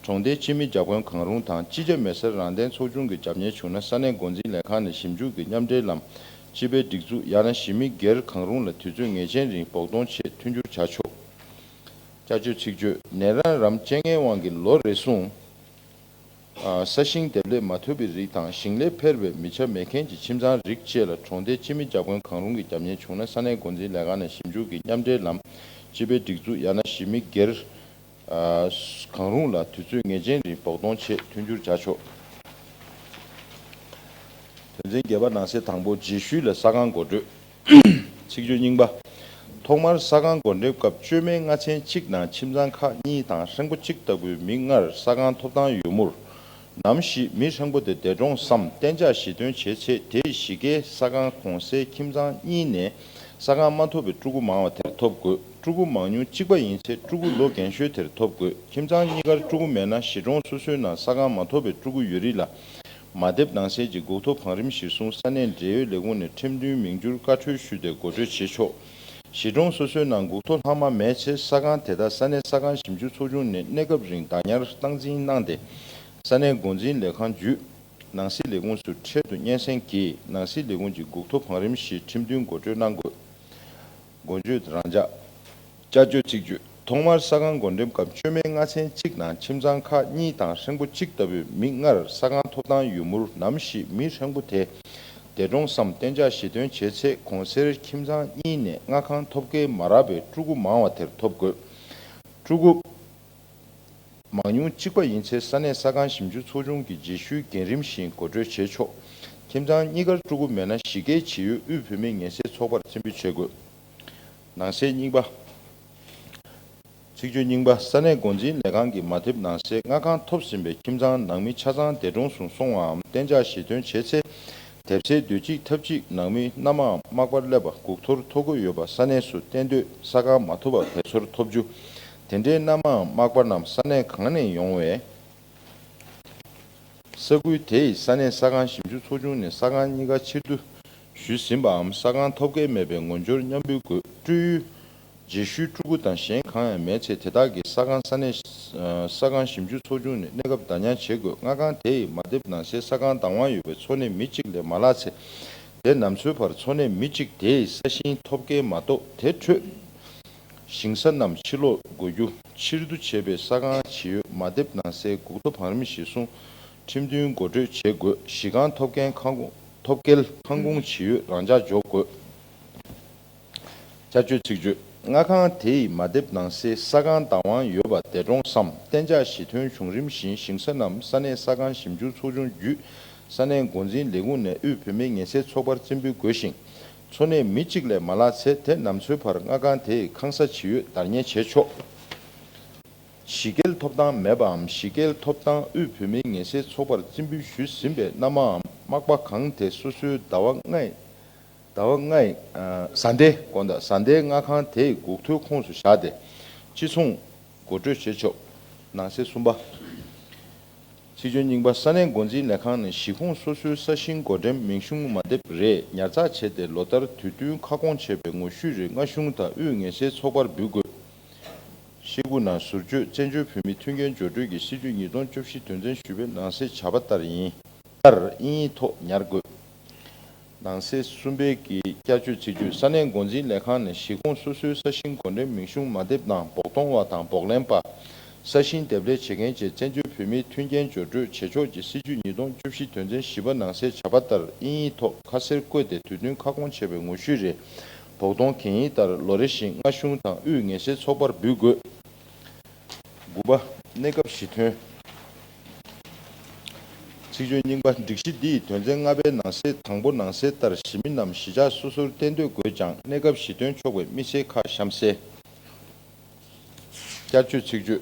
གྲོང་སྡེའི་སྤྱི་མི་བརྒྱ་དཔོན་གང་རུང་དང་སྤྱི་ཁྱབ་མེད་སར་རང་བདེན་ཚོགས་ཆུང་གི་རྒྱབ་གཉེར་བྱུང་ན་ས་གནས་འགོ་འཛིན་ལས་ཁང་ནས་ཞིབ་འཇུག་གི་མཉམ་འབྲེལ་ལམ་སྤྱི་པའི་སྒྲིག་འཛུགས་ཡང་ན་གཞིས་མི་སྒེར་གང་རུང་ལ་དུས་ཚོད་ངེས་ཅན་རིང་འབོགས་གཏོང་ཆེད་མཐུན་འགྱུར་བྱ་ཆོག། བསྐྱར་བཅོས་ཚིག་བརྗོད། ནད་མནར་རམ་རྐྱེན་ངན་དབང་གིས་ལོ་རེ་ཟུང་། ས་ཞིང་འདེབས་ལས་མ་ཐུབ་པའི་རིགས་དང་ཞིང་ལས་འཕེར་བའི་མི་ཆ་མེད་མཁན་གྱི་ཁྱིམ་ཚང་རིགས་བཅས་ལ་གྲོང་སྡེའི་སྤྱི་མི་བརྒྱ་དཔོན་གང་རུང་གི་རྒྱབ་གཉེར་བྱུང་ན་ས་གནས་འགོ་འཛིན་ལས་ཁང་ནས་ཞིབ་འཇུག་གི་མཉམ་འབྲེལ་ལམ་སྤྱི་པའི་སྒྲིག་འཛུགས་ཡང་ན་གཞིས་མི་སྒེར་གང་རུང་ལ་དུས་ཚོད་ངེས་ཅན་རིང་འབོགས་གཏོང་ཆེད་མཐུན་འགྱུར་བྱ་ཆོག། དོན་ཚན་བརྒྱད་པ་ནང་གསེས་དང་པོ། རྗེས་ཤུལ་ལ་ས་ཁང་འགོ་སྤྲོད། ཚིག་བརྗོད་རྙིང་པ། ཐོག་མར་ས་ཁང་འགོ་འདྲེན་སྐབས་བཅོས་མའི་ལྔ་ཚན་གཅིག་ནང་ཁྱིམ་ཚང་ཁག་གཉིས་དང་ཧྲེང་པོ་གཅིག་ལྟ་བུའི་མི་ལྔར་ས་ཁང་ཐོབ་ཐང་ཡོད་མུར། ནམ་ཞིག་མི་ཧྲེང་པོ་དེ་འདས་གྲོངས་སམ་གཏན་འཇགས་གཞི་ཐོན་བྱས་ཚེ་དེའི་གཞིས་ཀའི་ས་ཁང་གོང་གསལ་ཁྱིམ་ཚང་གཉིས་ནས་ས་ཁང་མ་ཐོབ་པའི་ཕྲུ་གུ་མང་བ་དེར་ཐོབ་དགོས། ཕྲུ་གུ་མང་ཉུང་གཅིག་པ་ཡིན་ཚེ་ཕྲུ་གུ་ལོ་རྒན་ཤོས་དེར་ཐོབ་དགོས། ཁྱིམ་ཚང་གཉིས་ཀར་ཕྲུ་གུ་མེད་ན་གཞིས་གྲོང་སོ་སོའི་ནང་ས་ཁང་མ་ཐོབ་པའི་ཕྲུ་གུ་ཡོད་རིགས་ལ། མ་དེབ་ནང་གསལ་གྱི་འགོག་ཐོ་བང་རིམ་གཞིར་བཟུང་ས་གནས་འབྲེལ་ཡོད་ལས་ཁུངས་ནས་ཁྲིམས་མཐུན་མིང་བསྒྱུར་བཀའ་འཁྲོལ་ཞུས་ཏེ་འགོ་སྤྲོད་བྱེད་ཆོག། གཞིས་གྲོང་སོ་སོའི་ནང་འགོག་ཐོ་ལྷག་མ་མེད་ཚེ་ས་ཁང་དེ་དག་ས་གནས་ས་ཁང་ཞིབ་འཇུག་ཚོགས་ཆུང་ནས་གནས་སྐབས་རིང་བདག་ཉར་སྟངས་འཛིན་གནང་སྟེ། ས་གནས་འགོ་འཛིན་ལས་ཁང་བརྒྱུད་ནང་སྲིད་ལས་ཁུངས་སུ་འཕྲལ་དུ་སྙན་སེང་གིས་ནང་སྲིད་ལས་ཁུངས་ཀྱི་འགོག་ཐོ་བང་རིམ་བཞི་ཁྲིམས་མཐུན་འགོ་སྤྲོད་གནང་དགོས། འགོ་བརྗོད་རང་འཇགས། བསྐྱར་བཅོས་ཚིག་བརྗོད། ཐོག་མར་ས་ཁང་འགོ་འགྲེམས་སྐབས་བཅོས་མའི་ལྔ་ཚན་གཅིག་ནང་ཁྱིམ་ཚང་ཁག་གཉིས་དང་ཧྲེང་པོ་གཅིག་ལྟ་བུའི་མི་ལྔར་ས་ཁང་ཐོབ་ཐང་ཡོད་མུར་ནམ་ཞིག་མི་ཧྲེང་པོ་དེ་འདས་གྲོངས་སམ་གཏན་འཇགས་གཞི་ཐོན་བྱས་ཚེ་གོང་གསལ་ཁྱིམ་ཚང་གཉིས་ནས་མངའ་ཁང་ཐོབ་སྐལ་མ་རག་པའི་ཕྲུ་གུ་མང་བ་དེར་ཐོབ་དགོས། ཕྲུ་གུ་མང་ཉུང་གཅིག་པ་ཡིན་ཚེ་ས་གནས་ས་ཁང་ཞིབ་འཇུག་ཚོགས་ཆུང་གིས་རྗེས་ཤུལ་འགན་རིམ་བཞིན་འགོ་སྤྲོད་བྱེད་ཆོག། ཁྱིམ་ཚང་གཉིས་ཀར་ཕྲུ་གུ་མེད་ན་གཞིས་ཀའི་ཇི་ཡོད་དབུས་བོད་མིའི་ངལ་སེལ་ཚོགས་པར་རྩིས་འབུལ་བྱེད་དགོས། ནང་གསེས་རྙིང་པ། ཚིག་བརྗོད་རྙིང་པ། ས་གནས་འགོ་འཛིན་ལས་ཁང་གི་མ་དེབ་ནང་གསལ་མངའ་ཁང་ཐོབ་ཟིན་པའི་ཁྱིམ་ཚང་ནང་མི་ཆ་ཚང་འདས་གྲོངས་སུ་སོང་བའམ་གཏན་འཇགས་གཞི་ཐོན་བྱས་ཚེ། དེབ་སེལ་དུས་གཅིག་ཐབས་གཅིག་ནང་མི་མནའ་མའམ་མག་པར་སླེབས་པ་སྒུག་ཐོར་ཐོ་འགོད་ཡོད་པ་ས་གནས་སུ་གཏན་སྡོད་ས་ཁང་མ་ཐོབ་པར་དེ་ཚོར་ཐོབ་རྒྱུ། དེ་འདྲའི་མནའ་མའམ་མག་པ་རྣམས་ས་གནས་གང་ནས་ཡོང་བས། ས་ཁུལ་དེའི་ས་གནས་ས་ཁང་ཞིབ་འཇུག་ཚོགས་ཆུང་ནས་ས་ཁང་གཉིས་ཀ་ཕྱིར་བསྡུ་ཞུས་ཟིན་པའམ་ས་ཁང་ཐོབ་སྐལ་མེད་པའི་ངོ་སྦྱོར་མཉམ་འབུལ་དགོས། སྤྲོད་ཡུལ། རྗེས་ཤུལ་ཕྲུ་གུ་དང་གཞན་གང་ཡང་མེད་ཚེ་དེ་དག་གིས་ས་ཁང་ས་གནས་ས་ཁང་ཞིབ་འཇུག་ཚོགས་ཆུང་ནས་གནས་སྐབས་བདག་ཉར་བྱེད་དགོས། མངའ་ཁང་དེ་ཡི་མ་དེབ་ནང་གསལ་ས་ཁང་བདག་དབང་ཡོད་པའི་འཚོ་གནས་མི་གཅིག་ལས་མ་ལྷག་ཚེ། དེ་ནམ་འཚོའི་བར་འཚོ་གནས་མི་གཅིག་དེ་ཡི་ས་ཞིང་ཐོབ་སྐལ་མ་གཏོགས་དེ་འཕྲོས། ཞིང་ས་རྣམས་ཕྱིར་སློག་དགོས་རྒྱུ། ཕྱིར་བསྡུ་བྱས་པའི་ས་ཁང་ཇི་ཡོད་མ་དེབ་ནང་གསལ་འགོག་ཐོ་བང་རིམ་གཞིར་བཟུང་ཁྲིམས་མཐུན་འགོ་སྤྲོད་བྱེད་དགོས། གཞི་རྐང་ཐོབ་མཁན་ཁང་ཁོངས་ཐོབ་སྐལ་ཁང་ཁོངས་ཇི་ཡོད་རང་འཇགས་འཇོག་དགོས། བསྐྱར་བཅོས་ཚིག་བརྗོད། མངའ་ཁང་དེ་ཡི་མ་དེབ་ནང་གསལ་ས་ཁང་བདག་དབང་ཡོད་པ་འདས་གྲོངས་སམ་གཏན་འཇགས་གཞི་ཐོན་བྱུང་རིམ་བཞིན་ཞིང་ས་རྣམས་ས་གནས་ས་ཁང་ཞིབ་འཇུག་ཚོགས་ཆུང་བརྒྱུད་ས་གནས་འགོ་འཛིན་ལས་ཁུངས་ནས་དབུས་བོད་མིའི་ངལ་སེལ་ཚོགས་པར་རྩིས་འབུལ་དགོས་ཤིང་། འཚོ་གནས་མི་གཅིག་ལས་མ་བརླག་ཚེ་དེ་ནམ་འཚོའི་བར་མངའ་ཁང་དེ་ཡི་ཁང་ས་ཇི་ཡོད་བདག་གཉེར་བྱེད་ཆོག་གཞི་སྐྱེལ་ཐོབ་ཐང་མེད་པའམ་གཞི་སྐྱེལ་ཐོབ་ཐང་དབུས་བོད་མིའི་ངལ་སེལ་ཚོགས་པར་རྩིས་འབུལ་ཞུས་ཟིན་པའི་མནའ་མའམ་མག་པ་གང་དེ་སོ་སོའི་ཟླ་བ་ལྔའི་ཟླ་བ་ལྔའི་བཟའ་ཟླའི་དགོངས་དག་བཟའ་ཟླའི་མངའ་ཁང་དེ་ཡི་འགོག་ཐོའི་ཁོངས་སུ་བཞག་སྟེ། ཅི་སོང་། འགོ་སྤྲོད་བྱེད་ཆོག་ནང་གསེས་གསུམ་པ། ཚིག་བརྗོད་རྙིང་པ། ས་གནས་འགོ་འཛིན་ལས་ཁང་ནས་གཞི་ཁོངས་སོ་སོའི་ས་ཞིང་འགོ་འདྲེན་མིང་གཞུང་མ་དེབ་རེ་ཉར་ཚགས་བྱས་ཏེ་ལོ་ལྟར་དུས་བསྟུན་ཁ་སྐོང་བྱས་པའི་ངོ་བཤུས་རེ་མངའ་གཞུང་དང་དབུས་ངལ་སེལ་ཚོགས་པར་འབུལ་དགོས། ཤེལ་སྒོ་ནང་ཟུར་བཅོས་བཙན་བྱོལ་བོད་མིའི་མཐུན་རྐྱེན་སྦྱོར་སྤྲོད་ཀྱི་སྲིད་བྱུས་ཉིས་སྟོང་བཅུ་བཞི་དོན་ཚན་བཞི་པའི་ནང་གསེས་བྱ་བ་ལྟར་ཡིན། ལྟར་དབྱིན་ཡིག་ཐོག་ཉར་དགོས། ནང་གསེས་གསུམ་པའི་གི་བསྐྱར་བཅོས་ཚིག་བརྗོད། ས་གནས་འགོ་འཛིན་ལས་ཁང་ནས་གཞི་ཁོངས་སོ་སོའི་ས་ཞིང་འགོ་འདྲེན་མིང་གཞུང་མ་དེབ་ནང་འབོག་གཏོང་བ་དང་འབོག་ལེན་པ། ས་ཞིང་འདེབས་ལས་བྱེད་མཁན་བཅས་བཙན་བྱོལ་བོད་མིའི་མཐུན་རྐྱེན་སྦྱོར་སྤྲོད་བྱེད་ཕྱོགས་ཀྱི་སྲིད་བྱུས་ཉིས་སྟོང་བཅུ་བཞི་དོན་ཚན་བཞི་པ་ནང་གསལ་བྱ་བ་ལྟར་དབྱིན་ཡིག་ཐོག་ཁ་གསལ་བཀོད་དེ་དུས་བསྟུན་ཁ་སྐོང་བྱས་པའི་ངོ་བཤུས་རེ་འབོག་གཏོང་གན་ཡིག་ལྟར་ལོ་རེ་བཞིན་མངའ་གཞུང་དང་དབུས་ངལ་སེལ་ཚོགས་པར་འབུལ་དགོས། དགུ་པ། གནས་སྐབས་གཞི་ཐོན། ཚིག་བརྗོད་རྙིང་པ། སྒྲིག་གཞི་འདི་ཡི་དོན་ཚན་ལྔ་པའི་ནང་གསེས་དང་པོ་ནང་གསལ་ལྟར་གཞི་མི་རྣམས་གཞིས་ཆགས་སོ་སོར་གཏན་སྡོད་དགོས་ཀྱང་གནས་སྐབས་གཞི་ཐོན་ཆོག་པའི་དམིགས་བསལ་ཁག་གཤམ་གསལ། བསྐྱར་བཅོས་ཚིག་བརྗོད།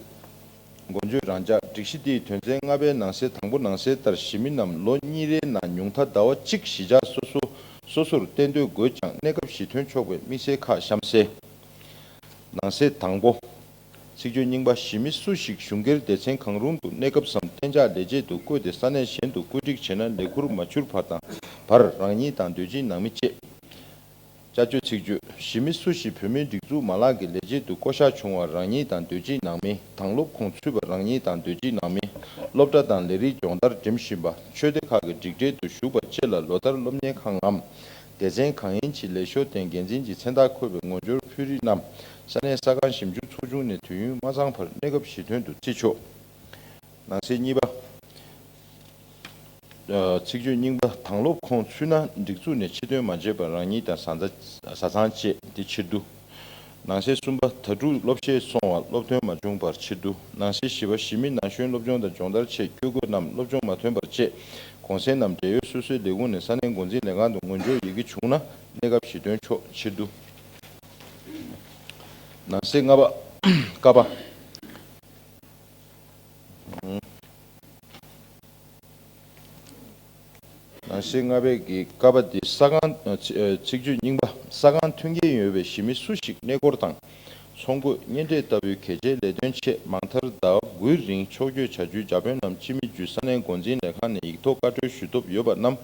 འགོ་བརྗོད་རང་འཇགས། སྒྲིག་གཞི་འདི་ཡི་དོན་ཚན་ལྔ་པའི་ནང་གསེས་དང་པོ་ནང་གསལ་ལྟར་གཞི་མི་རྣམས་ལོ་གཉིས་རེའི་ནང་ཉུང་མཐའ་ཟླ་བ་གཅིག་གཞིས་ཆགས་སོ་སོ་སོ་སོར་གཏན་སྡོད་དགོས་ཀྱང་གནས་སྐབས་གཞི་ཐོན་ཆོག་པའི་དམིགས་བསལ་ཁག་གཤམ་གསལ། ནང་གསེས་དང་པོ། ཚིག་བརྗོད་རྙིང་པ། གཞི་མི་སུ་ཞིག་གཞུང་སྒེར་སྡེ་ཚན་གང་རུང་དུ་གནས་སྐབས་སམ་གཏན་འཇགས་ལས་བྱེད་དུ་བསྐོས་ཏེ་ས་གནས་གཞན་དུ་བཀོད་སྒྲིག་བྱས་ན་ལས་ཁུར་མ་འཕྱུར་བར་དང་བར་རང་ཉིད་དང་འདོད་སྤྱིའི་ནང་མི་བཅས། བསྐྱར་བཅོས་ཚིག་བརྗོད། གཞི་མི་སུ་ཞིག་བོད་མིའི་སྒྲིག་འཛུགས་མ་ལག་གི་ལས་བྱེད་དུ་བསྐོ་གཞག་བྱུང་བར་རང་ཉིད་དང་འདོད་སྤྱིའི་ནང་མི། དང་སློབ་ཁོངས་ཚུད་པར་རང་ཉིད་དང་འདོད་སྤྱིའི་ནང་མི། སློབ་གྲྭ་དང་ལས་རིགས་སྦྱོང་བརྡར་འགྲིམ་བཞིན་པ། ཆོས་སྡེ་ཁག་གི་སྒྲིག་གྲལ་དུ་ཞུགས་པ་བཅས་ལ་ལོ་ལྟར་སློབ་གཉེར་ཁང་ངམ་སྡེ་ཚན་གང་ཡིན་གྱི་ལས་ཤོག་སྟེང་འགན་འཛིན་གྱི་མཚན་རྟགས་འཁོད་པའི་ངོ་སྦྱོར་ཕུལ་རིགས་རྣམས་ས་གནས་ས་ཁང་ཞིབ་འཇུག་ཚོགས་ཆུང་ནས་དུས་ཡུན་མ་ཚང་བར་གནས་སྐབས་གཞི་ཐོན་དུ་བརྩི་ཆོག་ནང་གསེས་གཉིས་པ། ཚིག་བརྗོད་རྙིང་པ། དང་སློབ་ཁོངས་ཚུད་ན་སྒྲིག་འཛུགས་ནས་ཕྱིར་ཐོན་མ་བྱས་པར་རང་ཉིད་དང་བཟའ་ཚང་བཅས་ཏེ་ཕྱིར་བསྡུ། ནང་གསེས་གསུམ་པ། དྭ་ཕྲུག་སློབ་ཆེན་སོང་བར་སློབ་ཐོན་མ་བྱུང་བར་ཕྱིར་བསྡུ། ནང་གསེས་བཞི་པ། གཞི་མི་ན་གཞོན་སློབ་སྦྱོང་དང་སྦྱོང་བརྡར་ཆེད་བསྐྱོད་དགོས་རྣམས་སློབ་སྦྱོང་མ་ཐོན་པར་བཅད། གུང་སེང་ནམ་འབྲེལ་ཡོད་སོ་སོའི་ལས་ཁུངས་ནས་ས་གནས་འགོ་འཛིན་ལས་ཁང་དུ་སྔོན་འཇོག་ཡི་གེ་བྱུང་ན་གནས་སྐབས་གཞི་ཐོན་ཆོག་ཕྱིར་བསྡུ། ནང་གསེས་ལྔ་པ། ཀ་པ། ནང་གསེས་ལྔ་པའི་གི་ཀ་པ་འདི་ས་ཁང་། ཨ། ཚི- ཨ། ཚིག་བརྗོད་རྙིང་པ། ས་ཁང་མཐུན་རྐྱེན་ཡོད་པའི་གཞི་མི་སུ་ཞིག་གནས་སྐོར་དང་། ཚོང་དགོས་གཉེན་འཕྲད་ལྟ་བུའི་གལ་ཆེའི་ལས་དོན་ཆེད་མང་མཐར་ཟླ་བ་དགུའི་རིང་ཕྱོགས་བསྐྱོད་བྱ་རྒྱུའི་བྱ་དཔོན་ནམ་སྤྱི་མི་བརྒྱུད་ས་གནས་འགོ་འཛིན་ལས་ཁང་ནས་ཡིག་ཐོག་བཀའ་འཁྲོལ་ཞུ་ཐུབ་ཡོད་པ་རྣམས་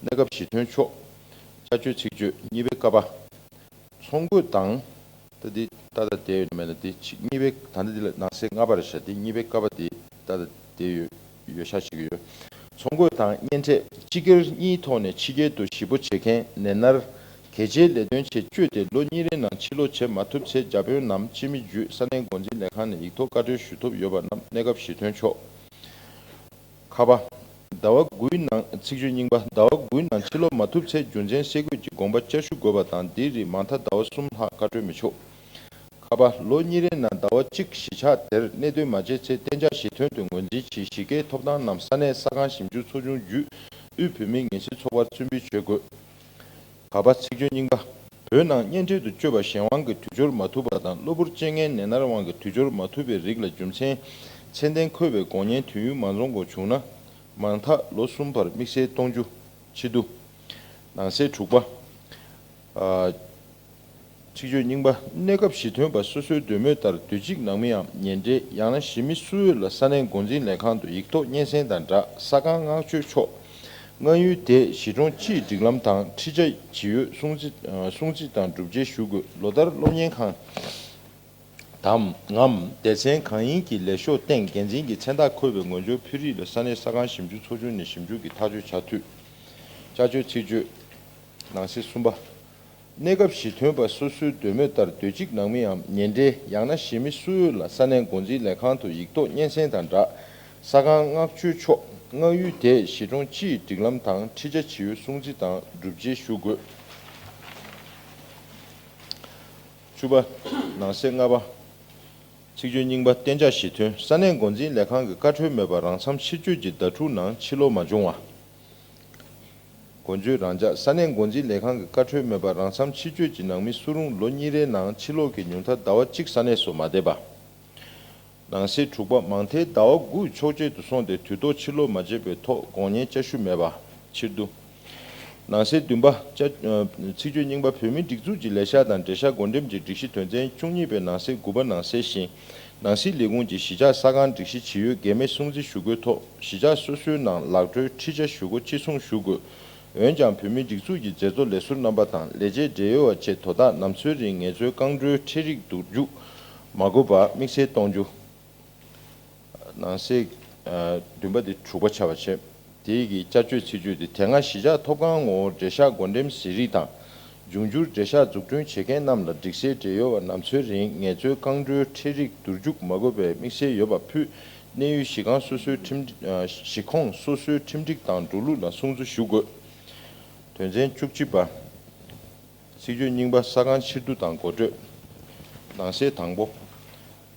གནས་སྐབས་གཞི་ཐོན་ཆོག་བསྐྱར་བཅོས་ཚིག་བརྗོད་གཉིས་པའི་ཀ་པ། ཚོང་དགོས་དང་། ད་འདི་ཏག་ཏག་བསྡད་ཡོད་མེད་ལ་འདི་གཅིག་གཉིས་པའི་ད་ལྟ་འདི་ལ་ནང་གསེས་ལྔ་པ་རེད་ཤག་འདི་གཉིས་པའི་ཀ་པ་འདི་ཏག་ཏག་བསྡད་ཡོད་ཡོད་ཤག་ཅིག་ཡོད། ཚོང་དགོས་དང་གཉེན་འཕྲད་སྤྱི་སྒེར་གཉིས་ཐོག་ནས་ཕྱི་རྒྱལ་དུ་གཞིས་སྤོ་བྱེད་མཁན་ནད་མནར་གལ་ཆེའི་ལས་དོན་ཆེད་བསྐྱོད་དེ་ལོ་གཉིས་རེའི་ནང་ཕྱིར་ལོག་བྱེད་མ་ཐུབ་ཚེ་བྱ་དཔོན་ནམ་སྤྱི་མི་བརྒྱུད་ས་གནས་འགོ་འཛིན་ལས་ཁང་ནས་ཡིག་ཐོག་བཀའ་འཁྲོལ་ཞུ་ཐུབ་ཡོད་པ་རྣམས་གནས་སྐབས་གཞི་ཐོན་ཆོག་ཁ་པ། ཟླ་བ་དགུའི་ནང་། ཚིག་བརྗོད་རྙིང་པ། ཟླ་བ་དགུའི་ནང་ཕྱིར་ལོག་མ་ཐུབ་ཚེ་རྒྱུ་མཚན་གསལ་འགོད་ཀྱི་དགོངས་པ་བསྐྱར་ཞུ་དགོས་པ་དང་འདིའི་རིགས་མང་མཐའ་ཟླ་བ་གསུམ་ལྷག་བཀའ་འཁྲོལ་མི་ཆོག་ཁ་པ། ལོ་གཉིས་རེའི་ནང་ཟླ་བ་གཅིག་གཞིས་ཆགས་དེར་གནས་སྡོད་མ་བྱས་ཚེ་གཏན་འཇགས་གཞི་ཐོན་དུ་ངོས་འཛིན་གྱིས་གཞིས་ཀའི་ཐོབ་ཐང་རྣམས་ས་གནས་ས་ཁང་ཞིབ་འཇུག་ཚོགས་ཆུང་བརྒྱུད་དབུས་བོད་མིའི་ངལ་སེལ་ཚོགས་པར་རྩིས་འབུལ་བྱེད་དགོས། ག་པ། ཚིག་བརྗོད་རྙིང་པ། བོད་ནང་གཉེན་འཕྲད་དུ་བསྐྱོད་པ་གཞན་དབང་གིས་དུས་སྦྱོར་མ་ཐུབ་པ་དང་གློ་བུར་རྐྱེན་ངན་ནད་མནར་དབང་གིས་དུས་སྦྱོར་མ་ཐུབ་པའི་རིགས་ལ་རྒྱུ་མཚན་ཚད་ལྡན་འཁོད་པའི་དགོངས་མཁྱེན་དུས་ཡུན་མ་རྫོགས་འགོ་བྱུང་ན། མང་མཐའ་ལོ་གསུམ་བར་དམིགས་བསལ་གཏོང་རྒྱུ། ཕྱིར་བསྡུ། ནང་གསེས་དྲུག་པ། ཨ། ཚིག་བརྗོད་རྙིང་པ། གནས་སྐབས་གཞི་ཐོན་པ་སོ་སོའི་འདོད་མོས་ལྟར་སྡོད་སྤྱིའི་ནང་མི་ཡང་ཉེ་འབྲེལ་ཡང་ན་གཞི་མི་སུ་ཡོད་ལ་ས་གནས་འགོ་འཛིན་ལས་ཁང་དུ་ཡིག་ཐོག་སྙན་སེང་དང་སྦྲགས་ས་ཁང་མངགས་བཅོལ་ཆོག་མངགས་ཡུལ་དེ་གཞིས་གྲོང་སྤྱིའི་སྒྲིག་ལམ་དང་ཁྲིམས་འཆར་ཇི་ཡོད་སྲུང་བརྩི་སྲུང་བརྩི་དང་སྒྲུབ་འཇལ་ཞུ་དགོས། ལོ་ལྟར་སློབ་གཉེར་ཁང་དམ་ངམ་སྡེ་ཚན་གང་ཡིན་གྱི་ལས་ཤོག་སྟེང་འགན་འཛིན་གྱི་མཚན་རྟགས་འཁོད་པའི་ངོ་སྦྱོར་ཕུལ་རིགས་ལ་ས་གནས་ས་ཁང་ཞིབ་འཇུག་ཚོགས་ཆུང་ནས་ཞིབ་འཇུག་གིས་ཐག་གཅོད་བྱ་འཐུས། བསྐྱར་བཅོས་ཚིག་བརྗོད། ནང་གསེས་གསུམ་པ། གནས་སྐབས་གཞི་ཐོན་པ་སོ་སོའི་འདོད་མོས་ལྟར་སྡོད་སྤྱིའི་ནང་མིའམ་ཉེ་འབྲེལ་ཡང་ན་གཞི་མི་སུ་ཡོད་ལ་ས་གནས་འགོ་འཛིན་ལས་ཁང་དུ་ཡིག་ཐོག་སྙན་སེང་དང་སྦྲགས་ས་ཁང་མངགས་བཅོལ་ཆོག་མངགས་ཡུལ་དེ་གཞིས་གྲོང་སྤྱིའི་སྒྲིག་ལམ་དང་ཁྲིམས་འཆར་ཇི་ཡོད་སྲུང་བརྩི་དང་སྒྲུབ་འཇལ་ཞུ་དགོས། བཅུ་པ། ནང་གསེས་ལྔ་པ། ཚིག་བརྗོད་རྙིང་པ། གཏན་འཇགས་གཞི་ཐོན། ས་གནས་འགོ་འཛིན་ལས་ཁང་གི་བཀའ་འཁྲོལ་མེད་པར་རང་མཚམས་ཕྱིར་བསྐྱོད་ཀྱི་བརྡ་འཕྲུལ་ནང་ཕྱིར་ལོག་མ་བྱུང་བ། འགོ་བརྗོད་རང་འཇགས། ས་གནས་འགོ་འཛིན་ལས་ཁང་གི་བཀའ་འཁྲོལ་མེད་པར་རང་འཚམ་ཕྱིར་བསྐྱོད་ཀྱི་ནང་མི་སུ་རུང་ལོ་གཉིས་རེའི་ནང་ཕྱིར་ལོག་གི་ཉུང་མཐའ་ཟླ་བ་གཅིག་ས་གནས་སུ་མ་བསྡད་པ། ནང་གསེས་དྲུག་པ། མང་མཐའི་ཟླ་བ་དགུ་ཕྱོགས་གཅིག་ཏུ་སོང་སྟེ་དུས་ཐོག་ཕྱིར་ལོག་མ་བྱས་པའི་ཐོག་དགོངས་ཉེས་བཅའ་ཞུ་མེད་པ། ཕྱིར་བསྡུ། ནང་གསེས་བདུན་པ། བཅའ་ཚིག་བརྗོད་རྙིང་པ། བོད་མིའི་སྒྲིག་འཛུགས་ཀྱི་ལས་ཤག་དང་འབྲེལ་ཤག་བགོ་འགྲེམས་ཀྱི་སྒྲིག་གཞི་དོན་ཚན་བཅུ་གཉིས་པའི་ནང་གསེས་དགུ་པ་ནང་གསལ་བཞིན། ནང་སྲིད་ལས་ཁུངས་ཀྱི་གཞིས་ཆགས་གསར་ཁང་སྒྲིག་གཞི་ཇི་ཡོད་འགལ་མེད་སྲུང་བརྩི་ཞུ་དགོས་ཐོག་གཞིས་ཆགས་སོ་སོའི་ནང་ལག་འགྲོའི་ཁྲིད་ཆ་ཞུ་སྒོ་ཕྱིར་ཚོང་ཞུ་དགོས། འོན་ཀྱང་བོད་མིའི་སྒྲིག་འཛུགས་ཀྱི་མཛད་གཙོ་ལས་ཟུར་རྣམ་པ་དང་ལས་བྱེད་འབྲེལ་ཡོད་པ་བཅས་དོ་བདག་ནམ་འཚོའི་རིང་ངལ་རྩོལ་རྐང་འགྲོའི་ཁྲལ་རིགས་བསྡུ་རྒྱུ་མ་དགོས་པར་དམིགས་བསལ་གཏོང་རྒྱུ། ནང་གསེས་བདུན་པ་དེ་དྲུག་པ་ཆགས་པ་བྱས། དེའི་གི་བསྐྱར་བཅོས་ཚིག་བརྗོད་དེ། དེ་སྔ་གཞིས་ཆགས་ཐོབ་ཁང་ངོ་བོར་འབྲེལ་ཤག་བགོ་འགྲེམས་ཟིན་རིགས་དང་། འབྱུང་འགྱུར་འབྲེལ་ཤག་འཛུགས་སྐྲུན་བྱེད་མཁན་རྣམས་ལ་སྒྲིག་སའི་འབྲེལ་ཡོད་པ་ནམ་འཚོའི་རིང་ངལ་རྩོལ་རྐང་འགྲོའི་ཁྲལ་རིགས་བསྡུ་རྒྱུ་མ་དགོས་པའི་དམིགས་བསལ་ཡོད་པ་ཕུད། གནས་ཡུལ་གཞི་ཁང་སོ་སོའི་ཁྲིམས་གཞི་ཁོངས་སོ་སོའི་ཁྲིམས་སྒྲིག་དང་འགྲོ་ལུགས་ལ་སྲུང་བརྩི་ཞུ་དགོས། དོན་ཚན་བཅུ་གཅིག་པ། ཚིག་བརྗོད་རྙིང་པ། ས་ཁང་ཕྱིར་བསྡུ་དང་འགོ་སྤྲོད། ནང་གསེས་དང་པོ།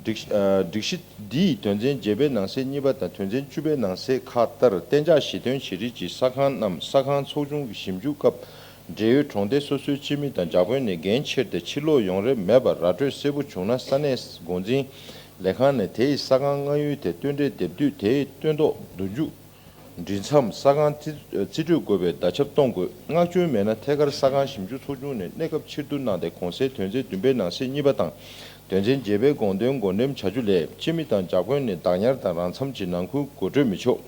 སྒྲིག་སྒྲིག་གཞི་འདིའི་དོན་ཚན་བརྒྱད་པའི་ནང་གསེས་གཉིས་པ་དང་དོན་ཚན་བཅུ་པའི་ནང་གསེས་ཁག་ལྟར་གཏན་འཇགས་གཞི་ཐོན་བྱེད་རིགས་ཀྱི་ས་ཁང་རྣམས་ས་ཁང་ཚོགས་ཆུང་གི་ཞིབ་འཇུག་སྐབས་འབྲེལ་ཡོད་གྲོང་སྡེ་སོ་སོའི་སྤྱི་མི་དང་ཇག་དཔོན་ནས་འགན་འཁྱེར་ཏེ་ཕྱིར་ལོག་ཡོང་རེ་མེད་པར་ར་སྤྲོད་གསལ་པོ་བྱུང་ན་ས་གནས་འགོ་འཛིན་ལས་ཁང་ནས་དེའི་ས་ཁང་མངགས་ཡུལ་དེ་སྟོན་འབྲས་འདེབས་དུས་དེའི་སྟོན་ཐོག་བསྡུ་འཇུག་འབྲི་མཚམས་ས་ཁང་རྩིས་རྩིས་སྤྲོད་དགོས་པའི་བརྡ་ཁྱབ་གཏོང་དགོས། མངགས་བཅོལ་མེད་ན་ཐད་ཀར་ས་ཁང་ཞིབ་འཇུག་ཚོགས་ཆུང་ནས་གནས་སྐབས་ཕྱིར་བསྡུ་གནང་སྟེ་གོང་གསལ་དོན་ཚན་བདུན་པའི་ནང་གསེས་གཉིས་པ་དང་དོན་ཚན་བརྒྱད་པའི་དགོངས་དོན་བགོ་འགྲེམས་བྱ་རྒྱུ་ལས་སྤྱི་མི་དང་ཇག་དཔོན་ནས་བདག་ཉར་དང་རང་འཚམ་གྱི་ནང་ཁུལ་གོ་སྤྲོད་མི་ཆོག་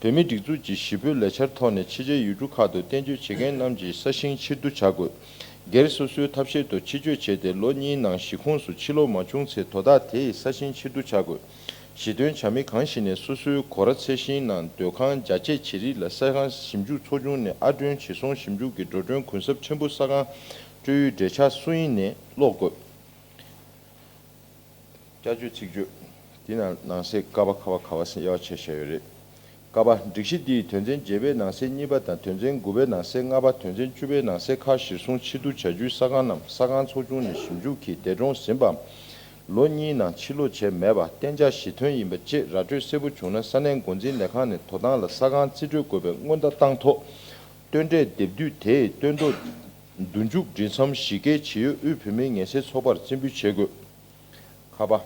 བོད་མིའི་སྒྲིག་འཛུགས་ཀྱི་གཞིས་སྤོའི་ལས་འཆར་ཐོག་ནས་ཕྱི་རྒྱལ་ཡུལ་གྲུ་ཁག་ཏུ་བསྟན་བཅོས་བྱེད་མཁན་རྣམས་ཀྱི་ས་ཞིང་ཕྱིར་བསྡུ་བྱ་དགོས། སྒེར་སོ་སོའི་ཐབས་ཤེས་ཐོག་ཕྱི་བསྐྱོད་བྱས་ཏེ་ལོ་གཉིས་ནང་གཞིས་ཁོངས་སུ་ཕྱིར་ལོག་མ་བྱུང་ཚེ་དོ་བདག་དེ་ཡི་ས་ཞིང་ཕྱིར་བསྡུ་བྱ་དགོས། གཞི་རྟེན་བྱ་མི་གང་ཞིག་ནས་སོ་སོའི་སྒོ་ར་ཚད་ཤིང་ནང་སྡོད་ཁང་རྒྱ་བསྐྱེད་བྱེད་རིགས་ལ་ས་ཁང་ཞིབ་འཇུག་ཚོགས་ཆུང་ནས་ཨར་སྐྲུན་བྱེད་སོང་ཞིབ་འཇུག་གི་འགྲོ་གྲོན་གུན་གསབ་ཕྲན་བུ་ས་ཁང་སྤྲོད་ཡུལ་འབྲེལ་ཆགས་སུ་ཡིན་ནས་སློག་དགོས། བསྐྱར་བཅོས་ཚིག་བརྗོད། འདི་ནང་ནང་གསེས་ཀ་པ་ཁ་པ་ག་པ་ཟེར་དབྱེ་བ་ཕྱེ་བཞག་ཡོད་རེད། ཀ་པ། སྒྲིག་གཞི་འདིའི་དོན་ཚན་བརྒྱད་པའི་ནང་གསེས་གཉིས་པ་དང་དོན་ཚན་དགུ་པའི་ནང་གསེས་ལྔ་པ། དོན་ཚན་བཅུ་པའི་ནང་གསེས་ཁག་གཞིར་བཟུང་ཕྱིར་བསྡུ་བྱ་རྒྱུའི་ས་ཁང་རྣམས་ས་ཁང་ཚོགས་ཆུང་ནས་ཞིབ་འཇུག་གིས་འདས་གྲོངས་ཟིན་པའམ་ལོ་གཉིས་ནང་ཕྱིར་ལོག་བྱས་མེད་པ་གཏན་འཇགས་གཞི་ཐོན་ཡིན་པ་བཅས་ར་སྤྲོད་གསལ་པོ་བྱུང་ན་ས་གནས་འགོ་འཛིན་ལས་ཁང་ནས་དོ་དམ་ལ་ས་ཁང་རྩིས་སྤྲོད་དགོས་པའི་སྔོན་བརྡ་བཏང་ཐོག་སྟོན་འབྲས་འདེབས་དུས་དེའི་སྟོན་ཐོ་བསྡུ་འཇུག་འབྲི་མཚམས་གཞི་བཀལ་ཇི་ཡོད་དབུས་བོད་མིའི་ངལ་སེལ་ཚོགས་པར་རྩིས་འབུལ་བྱེད་དགོས། ཁ་པ།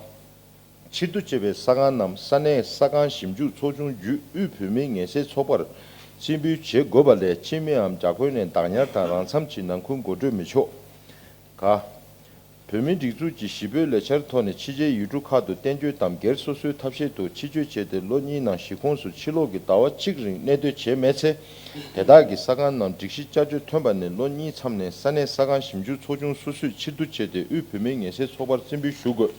ཕྱིར་བསྡུ་བྱས་པའི་ས་ཁང་རྣམས་ས་གནས་ས་ཁང་ཞིབ་འཇུག་ཚོགས་ཆུང་བརྒྱུད་དབུས་བོད་མིའི་ངལ་སེལ་ཚོགས་པར་རྩིས་འབུལ་བྱེད་དགོས་པ་ལས་སྤྱི་མིའམ་ཇག་དཔོན་ནས་བདག་ཉར་དང་རང་འཚམ་གྱི་ནང་ཁུལ་འགོ་སྤྲོད་མི་ཆོག་ག་བོད་མིའི་སྒྲིག་འཛུགས་ཀྱི་གཞིས་སྤོའི་ལས་འཆར་ཐོག་ནས་ཕྱི་རྒྱལ་ཡུལ་གྲུ་ཁག་ཏུ་བསྟན་བཅོས་དམ་སྒེར་སོ་སོའི་ཐབས་ཤེས་ཐོག་ཕྱི་བསྐྱོད་བྱས་ཏེ་ལོ་གཉིས་ནང་གཞིས་ཁོངས་སུ་ཕྱིར་ལོག་གི་ཟླ་བ་གཅིག་རིང་གནས་སྡོད་བྱས་མེད་ཚེ། དེ་དག་གི་ས་ཁང་རྣམས་སྒྲིག་གཞི་བསྐྱར་བཅོས་ཐོན་པ་ནས་ལོ་གཉིས་མཚམས་ནས་ས་གནས་ས་ཁང་ཞིབ་འཇུག་ཚོགས་ཆུང་སོ་སོས་ཕྱིར་བསྡུ་བྱས་ཏེ་དབུས་བོད་མིའི་ངལ་སེལ་ཚོགས་པར་རྩིས་འབུལ་ཞུ་དགོས།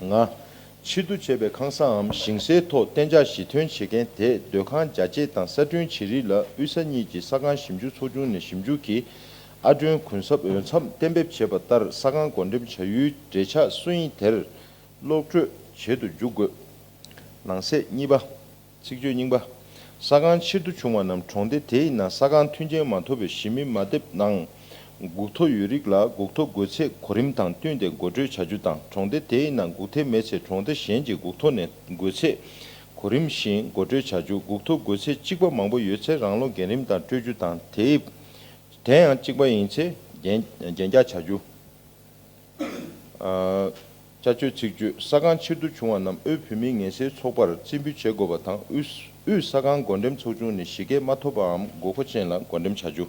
ང་། ཕྱིར་བསྡུ་བྱས་པའི་ཁང་གསའམ་ཞིང་སའི་ཐོག་གཏན་འཇགས་གཞི་ཐོན་བྱེད་མཁན་དེས་སྡོད་ཁང་རྒྱ་བསྐྱེད་དང་གསར་སྐྲུན་བྱེད་རིགས་ལ་དབུས་ས་གཉིས་ཀྱི་ས་ཁང་ཞིབ་འཇུག་ཚོགས་ཆུང་ནས་ཞིབ་འཇུག་གིས་ཨར་སྐྲུན་གུན་གསབ་འོས་འཚམ་གཏན་འབེབས་བྱས་པ་ལྟར་ས་ཁང་བགོ་འགྲེམས་བྱ་ཡུལ་འབྲེལ་ཆགས་སུ་ཡིན་དེར་གློག་སྤྲོད་བྱེད་དུ་འཇུག་དགོས། ནང་གསེས་གཉིས་པ། ཚིག་བརྗོད་རྙིང་པ། ས་ཁང་ཕྱིར་བསྡུ་བྱུང་བ་རྣམས་གྲོང་སྡེ་དེའི་ནང་ས་ཁང་མཐུན་རྐྱེན་མ་ཐོབ་པའི་གཞིས་མི་མ་དེབ་ནང་འགུག་ཐོ་ཡོད་རིགས་ལ་འགུག་ཐོ་དགོས་ཚད་གོ་རིམ་དང་བསྟུན་ཏེ་འགོ་སྤྲོད་བྱ་རྒྱུ་དང་། གྲོང་སྡེ་དེའི་ནང་འགུག་ཐེབས་མེད་ཚེ་གྲོང་སྡེ་གཞན་གྱི་འགུག་ཐོ་ནས་དགོས་ཚད་གོ་རིམ་བཞིན་འགོ་སྤྲོད་བྱ་རྒྱུ། འགུག་ཐོ་དགོས་ཚད་གཅིག་པ་མང་པོ་ཡོད་ཚེ་རང་ལོགས་འགན་རིམ་དང་སྤྲོད་རྒྱུ་དང་། དེའི་དེ་ཡང་གཅིག་པ་ཡིན་ཚེ་རྒྱན་རྒྱན་རྒྱག་བྱ་རྒྱུ། བསྐྱར་བཅོས་ཚིག་བརྗོད། ས་ཁང་ཕྱིར་བསྡུ་བྱུང་བ་རྣམས་དབུས་བོད་མིའི་ངལ་སེལ་ཚོགས་པར་རྩིས་འབུལ་བྱེད་དགོས་པ་དང་། དབུས་དབུས་ས་ཁང་བགོ་འགྲེམས་ཚོགས་ཆུང་ནས་གཞི་བཀོད་མ་ཐོབ་པའམ་དགོས་མཁོ་ཅན་ལ་བགོ་འགྲེམས་བྱ་རྒྱུ།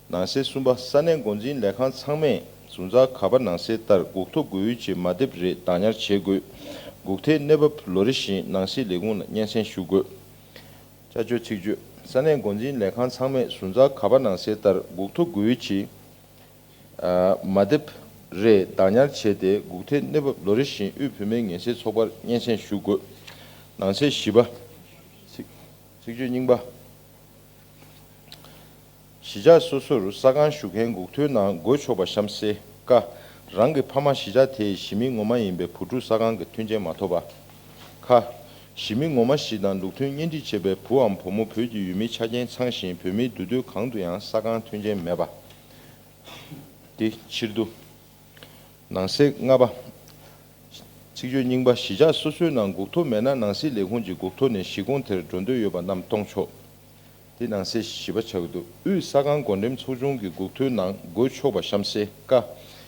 ནང་གསེས་གསུམ་པ། ས་གནས་འགོ་འཛིན་ལས་ཁང་ཚང་མས་ཟུར་འཛར་ག་པར་ནང་གསལ་ལྟར་འགུག་ཐོ་དགོས་ཡུལ་གྱི་མ་དེབ་རེ་བདག་ཉར་བྱེད་དགོས། འགུག་ཐོའི་གནས་བབ་ལོ་རེ་བཞིན་ནང་སྲིད་ལས་ཁུངས་ལ་སྙན་སེང་ཞུ་དགོས། བསྐྱར་བཅོས་ཚིག་བརྗོད། ས་གནས་འགོ་འཛིན་ལས་ཁང་ཚང་མས་ཟུར་འཛར་ག་པར་ནང་གསལ་ལྟར་འགུག་ཐོ་དགོས་ཡུལ་གྱི་མ་དེབ་རེ་བདག་ཉར་བྱས་ཏེ་འགུག་ཐོའི་གནས་བབ་ལོ་རེ་བཞིན་དབུས་བོད་མིའི་ངལ་སེལ་ཚོགས་པར་སྙན་སེང་ཞུ་དགོས། ནང་གསེས་བཞི་པ། ཚིག་ཚིག་བརྗོད་རྙིང་པ། གཞིས་ཆགས་སོ་སོར་ས་ཁང་ཞུ་མཁན་འགུག་ཐོའི་ནང་འགོད་ཆོག་པ་གཤམ་གསལ། ཀ་རང་གི་ཕ་མ་གཞིས་ཆགས་དེའི་གཞིས་མི་ངོ་མ་ཡིན་པའི་བུ་ཕྲུག་ས་ཁང་གི་མཐུན་རྐྱེན་མ་ཐོབ་པ། ཁ་གཞིས་མི་ངོ་མ་ཞིག་དང་ལུགས་མཐུན་གཉེན་སྒྲིག་བྱས་པའི་བུའམ་བུ་མོ་བོད་ཀྱི་ཡུལ་མི་ཆ་རྐྱེན་ཚང་ཞིང་བོད་མིའི་འདུས་སྡོད་གང་དུ་ཡང་ས་ཁང་མཐུན་རྐྱེན་མེད་པ། དེ་ཕྱིར་བསྡུ། ནང་གསེས་ལྔ་པ། ཚིག་བརྗོད་རྙིང་པ། གཞིས་ཆགས་སོ་སོའི་ནང་སྒུག་ཐོ་མེད་ན་ནང་སྲིད་ལས་ཁུངས་ཀྱི་སྒུག་ཐོ་ནས་གཞིས་ཁོངས་དེར་འགྲོ་འདོད་ཡོད་པ་རྣམས་གཏོང་ཆོག་དེ་ནང་གསེས་བཞི་པ་ཆགས་ཀྱི་འདུག་དབུས་ས་ཁང་སྒོ་འགྲེམས་ཚོགས་ཆུང་གི་སྒུག་ཐོའི་ནང་འགོད་ཆོག་པ་གཤམ་གསལ། ཀ།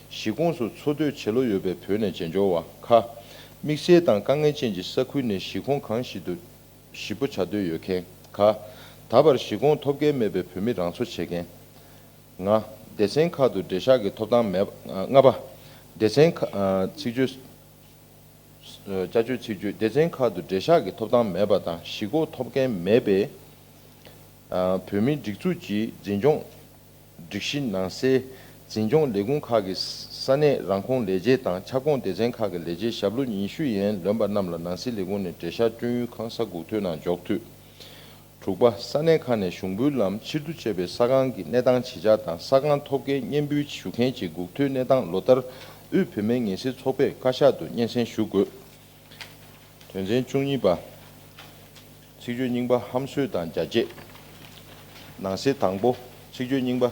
གཞིས་ཁོངས་སུ་འཚོ་སྡོད་བྱེད་ལོ་ཡོད་པའི་བོད་ནས་མཇལ་འབྱོར་བ། ཁ། དམིགས་བསལ་དང་དཀའ་ངལ་ཅན་གྱི་ས་ཁུལ་ནས་གཞིས་ཁོངས་གང་ཞིག་ཏུ་གཞིས་སྤོ་བྱ་འདོད་ཡོད་མཁན། ག། ད་བར་གཞིས་ཁོངས་ཐོབ་མཁན་མེད་པའི་བོད་མི་རང་འཚོ་བྱེད་མཁན། ང་། སྡེ་ཚན་ཁག་ཏུ་འབྲེལ་བཞག་གི་ཐོབ་ཐང་མེད་པ། ལྔ་པ། སྡེ་ཚན་ཁག་ཚིག་བརྗོད། བསྐྱར་བཅོས་ཚིག་བརྗོད། སྡེ་ཚན་ཁག་ཏུ་འབྲེལ་བཞག་གི་ཐོབ་ཐང་མེད་པ་དང་གཞིས་སྤོ་ཐོབ་མཁན་མེད་པའི་བོད་མིའི་སྒྲིག་འཛུགས་ཀྱི་འཛིན་སྐྱོང་སྒྲིག་གཞི་ནང་གསལ་འཛིན་སྐྱོང་ལས་ཁུངས་ཁག་གི་ས་གནས་རང་ཁོངས་ལས་བྱེད་དང་ཁྱབ་ཁོངས་སྡེ་ཚན་ཁག་གི་ལས་བྱེད་ཞབས་ལོ་ཉི་ཤུ་ཡན་ལོན་པ་རྣམས་ལ་ནང་སྲིད་ལས་ཁུངས་ནས་འབྲེལ་བཞག་སྐྱོན་ཡོན་ཁང་གསར་སྒུག་ཐོའི་ནང་འཇོག་འཐུས། དྲུག་པ། ས་གནས་ཁག་ནས་གཞུང་འབུལ་ལམ་ཕྱིར་བསྡུ་བྱས་པའི་ས་ཁང་གི་གནས་སྟངས་ཇི་ཆགས་དང་ས་ཁང་ཐོབ་མཁན་སྙན་འབུལ་ཞུ་མཁན་གྱི་སྒུག་ཐོའི་གནས་སྟངས་ལོ་ལྟར་དབུས་བོད་མིའི་ངལ་སེལ་ཚོགས་པས་བཀའ་ཤག་ཏུ་སྙན་སེང་ཞུ་དགོས། དོན་ཚན་བཅུ་གཉིས་པ། ཚིག་བརྗོད་རྙིང་པ། ཧམ་བཟོས་དང་རྒྱ་བསྐྱེད། ནང་གསེས་དང་པོ། ཚིག་བརྗོད་རྙིང་པ།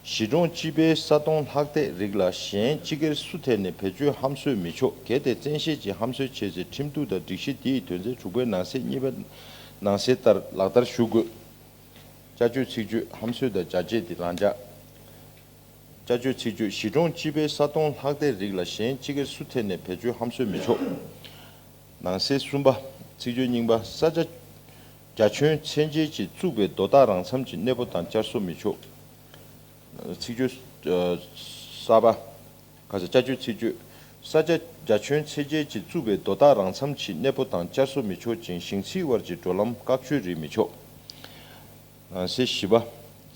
གཞིས་གྲོང་སྤྱི་པའི་ས་སྟོང་ལྷག་བསྡད་རིགས་ལ་གཞན་སྤྱི་སྒེར་སུ་ཐད་ནས་བེད་སྤྱོད་ཧམ་བཟོས་མི་ཆོག་གལ་ཏེ་བཙན་ཤེད་ཀྱིས་ཧམ་བཟོས་བྱས་ཚེ་ཁྲིམས་གཏུག་དང་སྒྲིག་གཞི་འདིའི་དོན་ཚན་དྲུག་པའི་ནང་གསེས་གཉིས་པ་ནང་གསལ་ལྟར་ལག་བསྟར་ཞུ་དགོས། བསྐྱར་བཅོས་ཚིག་བརྗོད། ཧམ་བཟོས་དང་རྒྱ་བསྐྱེད་དེ་རང་འཇགས། བསྐྱར་བཅོས་ཚིག་བརྗོད། གཞིས་གྲོང་སྤྱི་པའི་ས་སྟོང་ལྷག་བསྡད་རིགས་ལ་གཞན་སྤྱི་སྒེར་སུ་ཐད་ནས་བེད་སྤྱོད་ཧམ་བཟོས་མི་ཆོག་ནང་གསེས་གསུམ་པ། ཚིག་བརྗོད་རྙིང་པ། ས་ཆ་བརྒྱ་ཁྱོན་ཚད་འཇལ་གྱིས་བཙུགས་པའི་རྡོ་ཐག་རང་མཚམས་ཀྱི་གནས་སྤོ་དང་བསྐྱར་གསོ་མི་ཆོག་ཚིག་བརྗོད་གསར་པ། ཁ་ས། བསྐྱར་བཅོས་ཚིག་བརྗོད། ས་ཆ་བརྒྱ་ཁྱོན་ཚད་འཇལ་གྱིས་བཙུགས་པའི་རྡོ་ཐག་རང་མཚམས་ཀྱི་གནས་སྤོ་དང་བསྐྱར་གསོ་མི་ཆོག་ཅིང་ཞིང་ཚིགས་དབར་གྱི་འགྲོ་ལམ་བཀག་སྤྱོད་རིགས་མི་ཆོག་ནང་གསེས་བཞི་པ།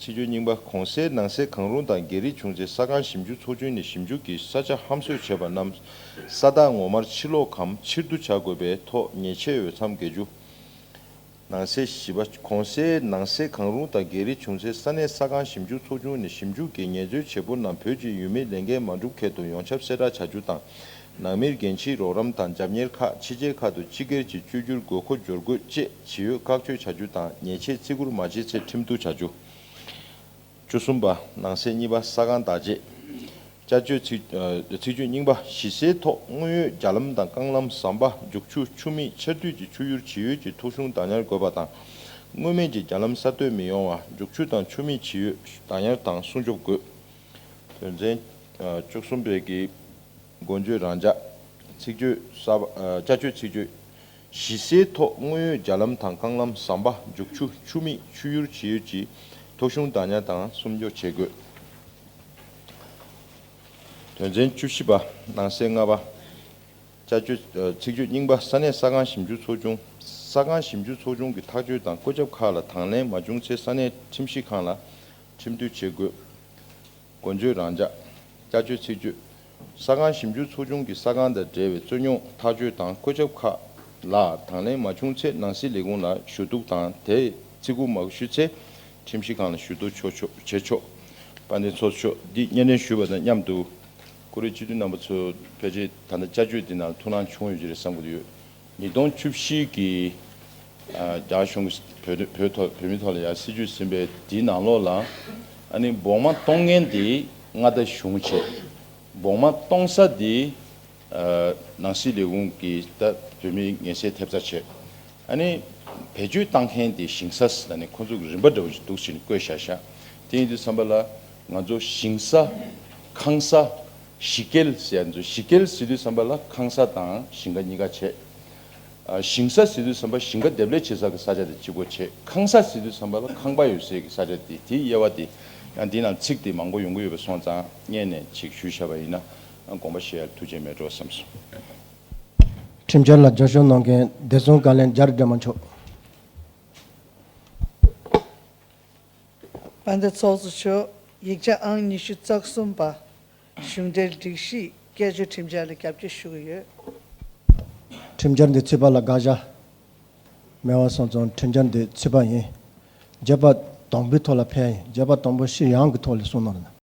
ཚིག་བརྗོད་རྙིང་པ། གོང་གསལ་ནང་གསེས་གང་རུང་དང་འགལ་རིགས་བྱུང་ཚེ་ས་ཁང་ཞིབ་འཇུག་ཚོགས་ཆུང་ནས་ཞིབ་འཇུག་གིས་ས་ཆ་ཧམ་བཟོས་བྱས་པ་རྣམས་ས་ཐག་ངོ་མར་ཕྱིར་སློག་གམ་ཕྱིར་བསྡུ་བྱ་དགོས་པའི་ཐོག་ཉེས་ཆད་འོས་འཚམ་བརྒལ་རྒྱུ། ནང་གསེས་བཞི་པ། གོང་གསལ་ནང་གསེས་གང་རུང་དང་འགལ་རིགས་བྱུང་ཚེ་ས་གནས་ས་ཁང་ཞིབ་འཇུག་ཚོགས་ཆུང་ནས་ཞིབ་འཇུག་གིས་ངལ་རྩོལ་བྱེད་པོ་རྣམས་བོད་ཀྱི་ཡུལ་མིའི་ལས་འགན་མ་འགྲུབ་ཁེལ་དུ་ཡོངས་ཁྱབ་གསལ་བསྒྲགས་བྱ་རྒྱུ་དང་། ནང་མིར་འགན་འཁྱེར་རོགས་རམ་དང་རྒྱབ་གཉེར་ཁག་ཕྱི་རྒྱལ་ཁག་ཏུ་སྤྱི་སྒེར་གྱི་བཅོས་བསྒྱུར་དགོས་མཁོ་འབྱོར་དགོས་ཅེས་ཇི་ཡོད་བཀག་སྤྱོད་བྱ་རྒྱུ་དང་ཉེས་ཆད་བརྩི་བཀུར་མ་བྱས་ཚེ་ཁྲིམས་གཏུག་བྱ་རྒྱུ། བཅུ་གསུམ་པ། ནང་གསེས་གཉིས་པ། ས་ཁང་བདག་གཅེས། བསྐྱར་བཅོས་ཚིག་ཨ་ཚིག་བརྗོད་རྙིང་པ། གཞི་རྩའི་ཐོག་དངོས་ཡོད་རྒྱ་ལམ་དང་རྐང་ལམ་ཟམ་པ་རྒྱུག་ཆུ་ཆུ་མིག་ཆར་དུས་ཀྱི་ཆུ་ཡུར་ཇི་ཡོད་ཀྱི་ཐོག་གཞུང་བདག་ཉར་དགོས་པ་དང་། དངོས་མེད་ཀྱི་རྒྱ་ལམ་གསར་གཏོད་མི་ཡོང་བ་རྒྱུག་ཆུ་དང་ཆུ་མིག་ཇི་ཡོད་བདག་ཉར་དང་སྲུང་སྐྱོབ་དགོས། དོན་ཚན་ཨ་བཅུ་གསུམ་པའི་གི་འགོ་བརྗོད་རང་འཇགས། ཚིག་བརྗོད་གསར་པ་ཨ་བསྐྱར་བཅོས་ཚིག་བརྗོད། གཞི་རྩའི་ཐོག་དངོས་ཡོད་རྒྱ་ལམ་དང་རྐང་ལམ་ཟམ་པ་རྒྱུག་ཆུ་ཆུ་མིག་ཆུ་ཡུར་ཇི་ཡོད་ཀྱི་ཐོག་གཞུང་བདག་ཉར་དང་སྲུང་སྐྱོབ་བྱེད་དགོས། དོན་ཚན་བཅུ་བཞི་པ། ནང་གསེས་ལྔ་པ། བསྐྱར་བཅོས་ཨ་ཚིག་བརྗོད་རྙིང་པ། ས་གནས་ས་ཁང་ཞིབ་འཇུག་ཚོགས་ཆུང་། ས་ཁང་ཞིབ་འཇུག་ཚོགས་ཆུང་གི་ཐག་གཅོད་དང་བཀོད་ཁྱབ་ཁག་ལ་དང་ལེན་མ་བྱུང་ཚེ་ས་གནས་ཁྲིམས་ཞིབ་ཁང་ལ་ཁྲིམས་གཏུག་བྱེད་དགོས། འགོ་བརྗོད་རང་འཇགས། བསྐྱར་བཅོས་ཚིག་བརྗོད། ས་ཁང་ཞིབ་འཇུག་ཚོགས་ཆུང་གིས་ས་ཁང་དང་འབྲེལ་བའི་རྩོད་རྙོག་ཐག་གཅོད་དང་བཀོད་ཁྱབ་ཁག་ལ་དང་ལེན་མ་བྱུང་ཚེ་ནང་སྲིད་ལས་ཁུངས་ལ་ཞུ་གཏུག་དང་དེས་བརྩི་བཀུར་མ་ཞུས་ཚེ་ཁྲིམས་ཞིབ་ཁང་ལ་ཞུ་གཏུག་ཆོག་ཆོག་བྱེད་ཆོག་དཔལ་ལྡན་ཚོགས་གཙོ་མཆོག་འདི་སྙན་སྒྲོན་ཞུས་པ་དང་མཉམ་དུ་བཀུར་འོས་སྤྱི་འཐུས་རྣམ་པ་ཚོ་ཕལ་ཆེར་ད་ལྟ་བསྐྱར་བཅོས་འདི་ནང་ཐུགས་སྣང་བྱུང་ཡོད་ཀྱི་རེད་བསམ་གྱི་ཡོད། ཉིས་སྟོང་བཅུ་བཞི་གི་ཨ་རྒྱ་གཞུང་གིས་བོད་བོད་ཐོག་བོད་མི་ཐོག་ལ་ཡར་སྲིད་ཇུས་ཟིན་པའི་དེའི་ནང་ལོགས་ལ་ཨ་ནི་སྦོང་མ་གཏོང་མཁན་དེ་མངའ་བདག་གཞུང་བྱས། སྦོང་མ་གཏོང་ས་དེ་ཨ་ནང་སྲིད་ལས་ཁུངས་ཀྱིས་ད་བོད་མིའི་ངལ་སེལ་ཐེབས་རྩ་བྱས། ཨ་ནི་བེད་སྤྱོད་བཏང་མཁན་དེ་ཞིང་ས་ཟེར་ནས་ཁོ་ཚོ་གི་རིམ་པ་འདྲ་བོ་ཞིག་འདུག་ཟེར་ནས་བཀོད་བཞག་ཤག་དེ་ཡིན་དུས་ཙམ་པ་ལ་ང་ཚོ་ཞིང་ས་ཁང་ས་གཞི་སྐྱེལ་ཟེར་ཡ་ཚོ་གཞི་སྐྱེལ་ཟེར་དུས་ཙམ་པ་ལ་ཁང་ས་དང་ཞིང་ཁ་གཉིས་ཀ་བྱས། ཨ་ཞིང་ས་ཟེར་དུས་ཙམ་པ་ཞིང་ཁ་འདེབས་ལས་བྱེད་ས་གི་ས་ཆ་དེ་གཅིག་པོ་བྱས། ཁང་ས་ཟེར་དུས་ཙམ་པ་ལ་ཁང་པ་ཡོད་སའི་གི་ས་ཆ་དེ་དེའི་དབྱེ་བ་དེ་ཡང་འདི་ནང་ཚིག་དེ་མང་པོ་ཡོང་གི་ཡོད་པ་སོང་ཙང་སྔོན་ནས་ཅིག་ཞུས་བཞག་པ་ཡིན་ན་དགོངས་པ་བཞེས་ཡ་ཐུགས་རྗེ་མེད་འགྲོ་བསམ་སོང་། ཁྲིམས་འཆར་ལ་རྒྱབ་སྐྱོར་གནང་མཁན་བདེ་སྲུང་བཀའ་བློན་རྒྱ་རི་སྒྲོལ་མ་མཆོག་དཔལ་ལྡན་ཚོགས་གཙོ་མཆོག་ཡིག་ཆ་ཨང་ཉི་ཤུ་རྩ་གསུམ་པ། གཞུང་འབྲེལ་སྒྲིག་གཞི་སྐད་སྒྱུར་ཁྲིམས་འཆར་ལ་རྒྱབ་སྐྱོར་ཞུ་གི་ཡོད། ཁྲིམས་འཆར་འདི་ཚུད་པ་ལ་དགག་བཞག་མེད་པ་སོང་ཙང་ཁྲིམས་འཆར་འདི་ཚུད་པ་ཡིན། བརྗོད་པ་དང་པོའི་ཐོག་ལ་ཕེབས་ཡིན། བརྗོད་པ་དང་པོ་ཤི་ཡང་གི་ཐོག་ལ་གསུང་གནང་རོགས་གནང་།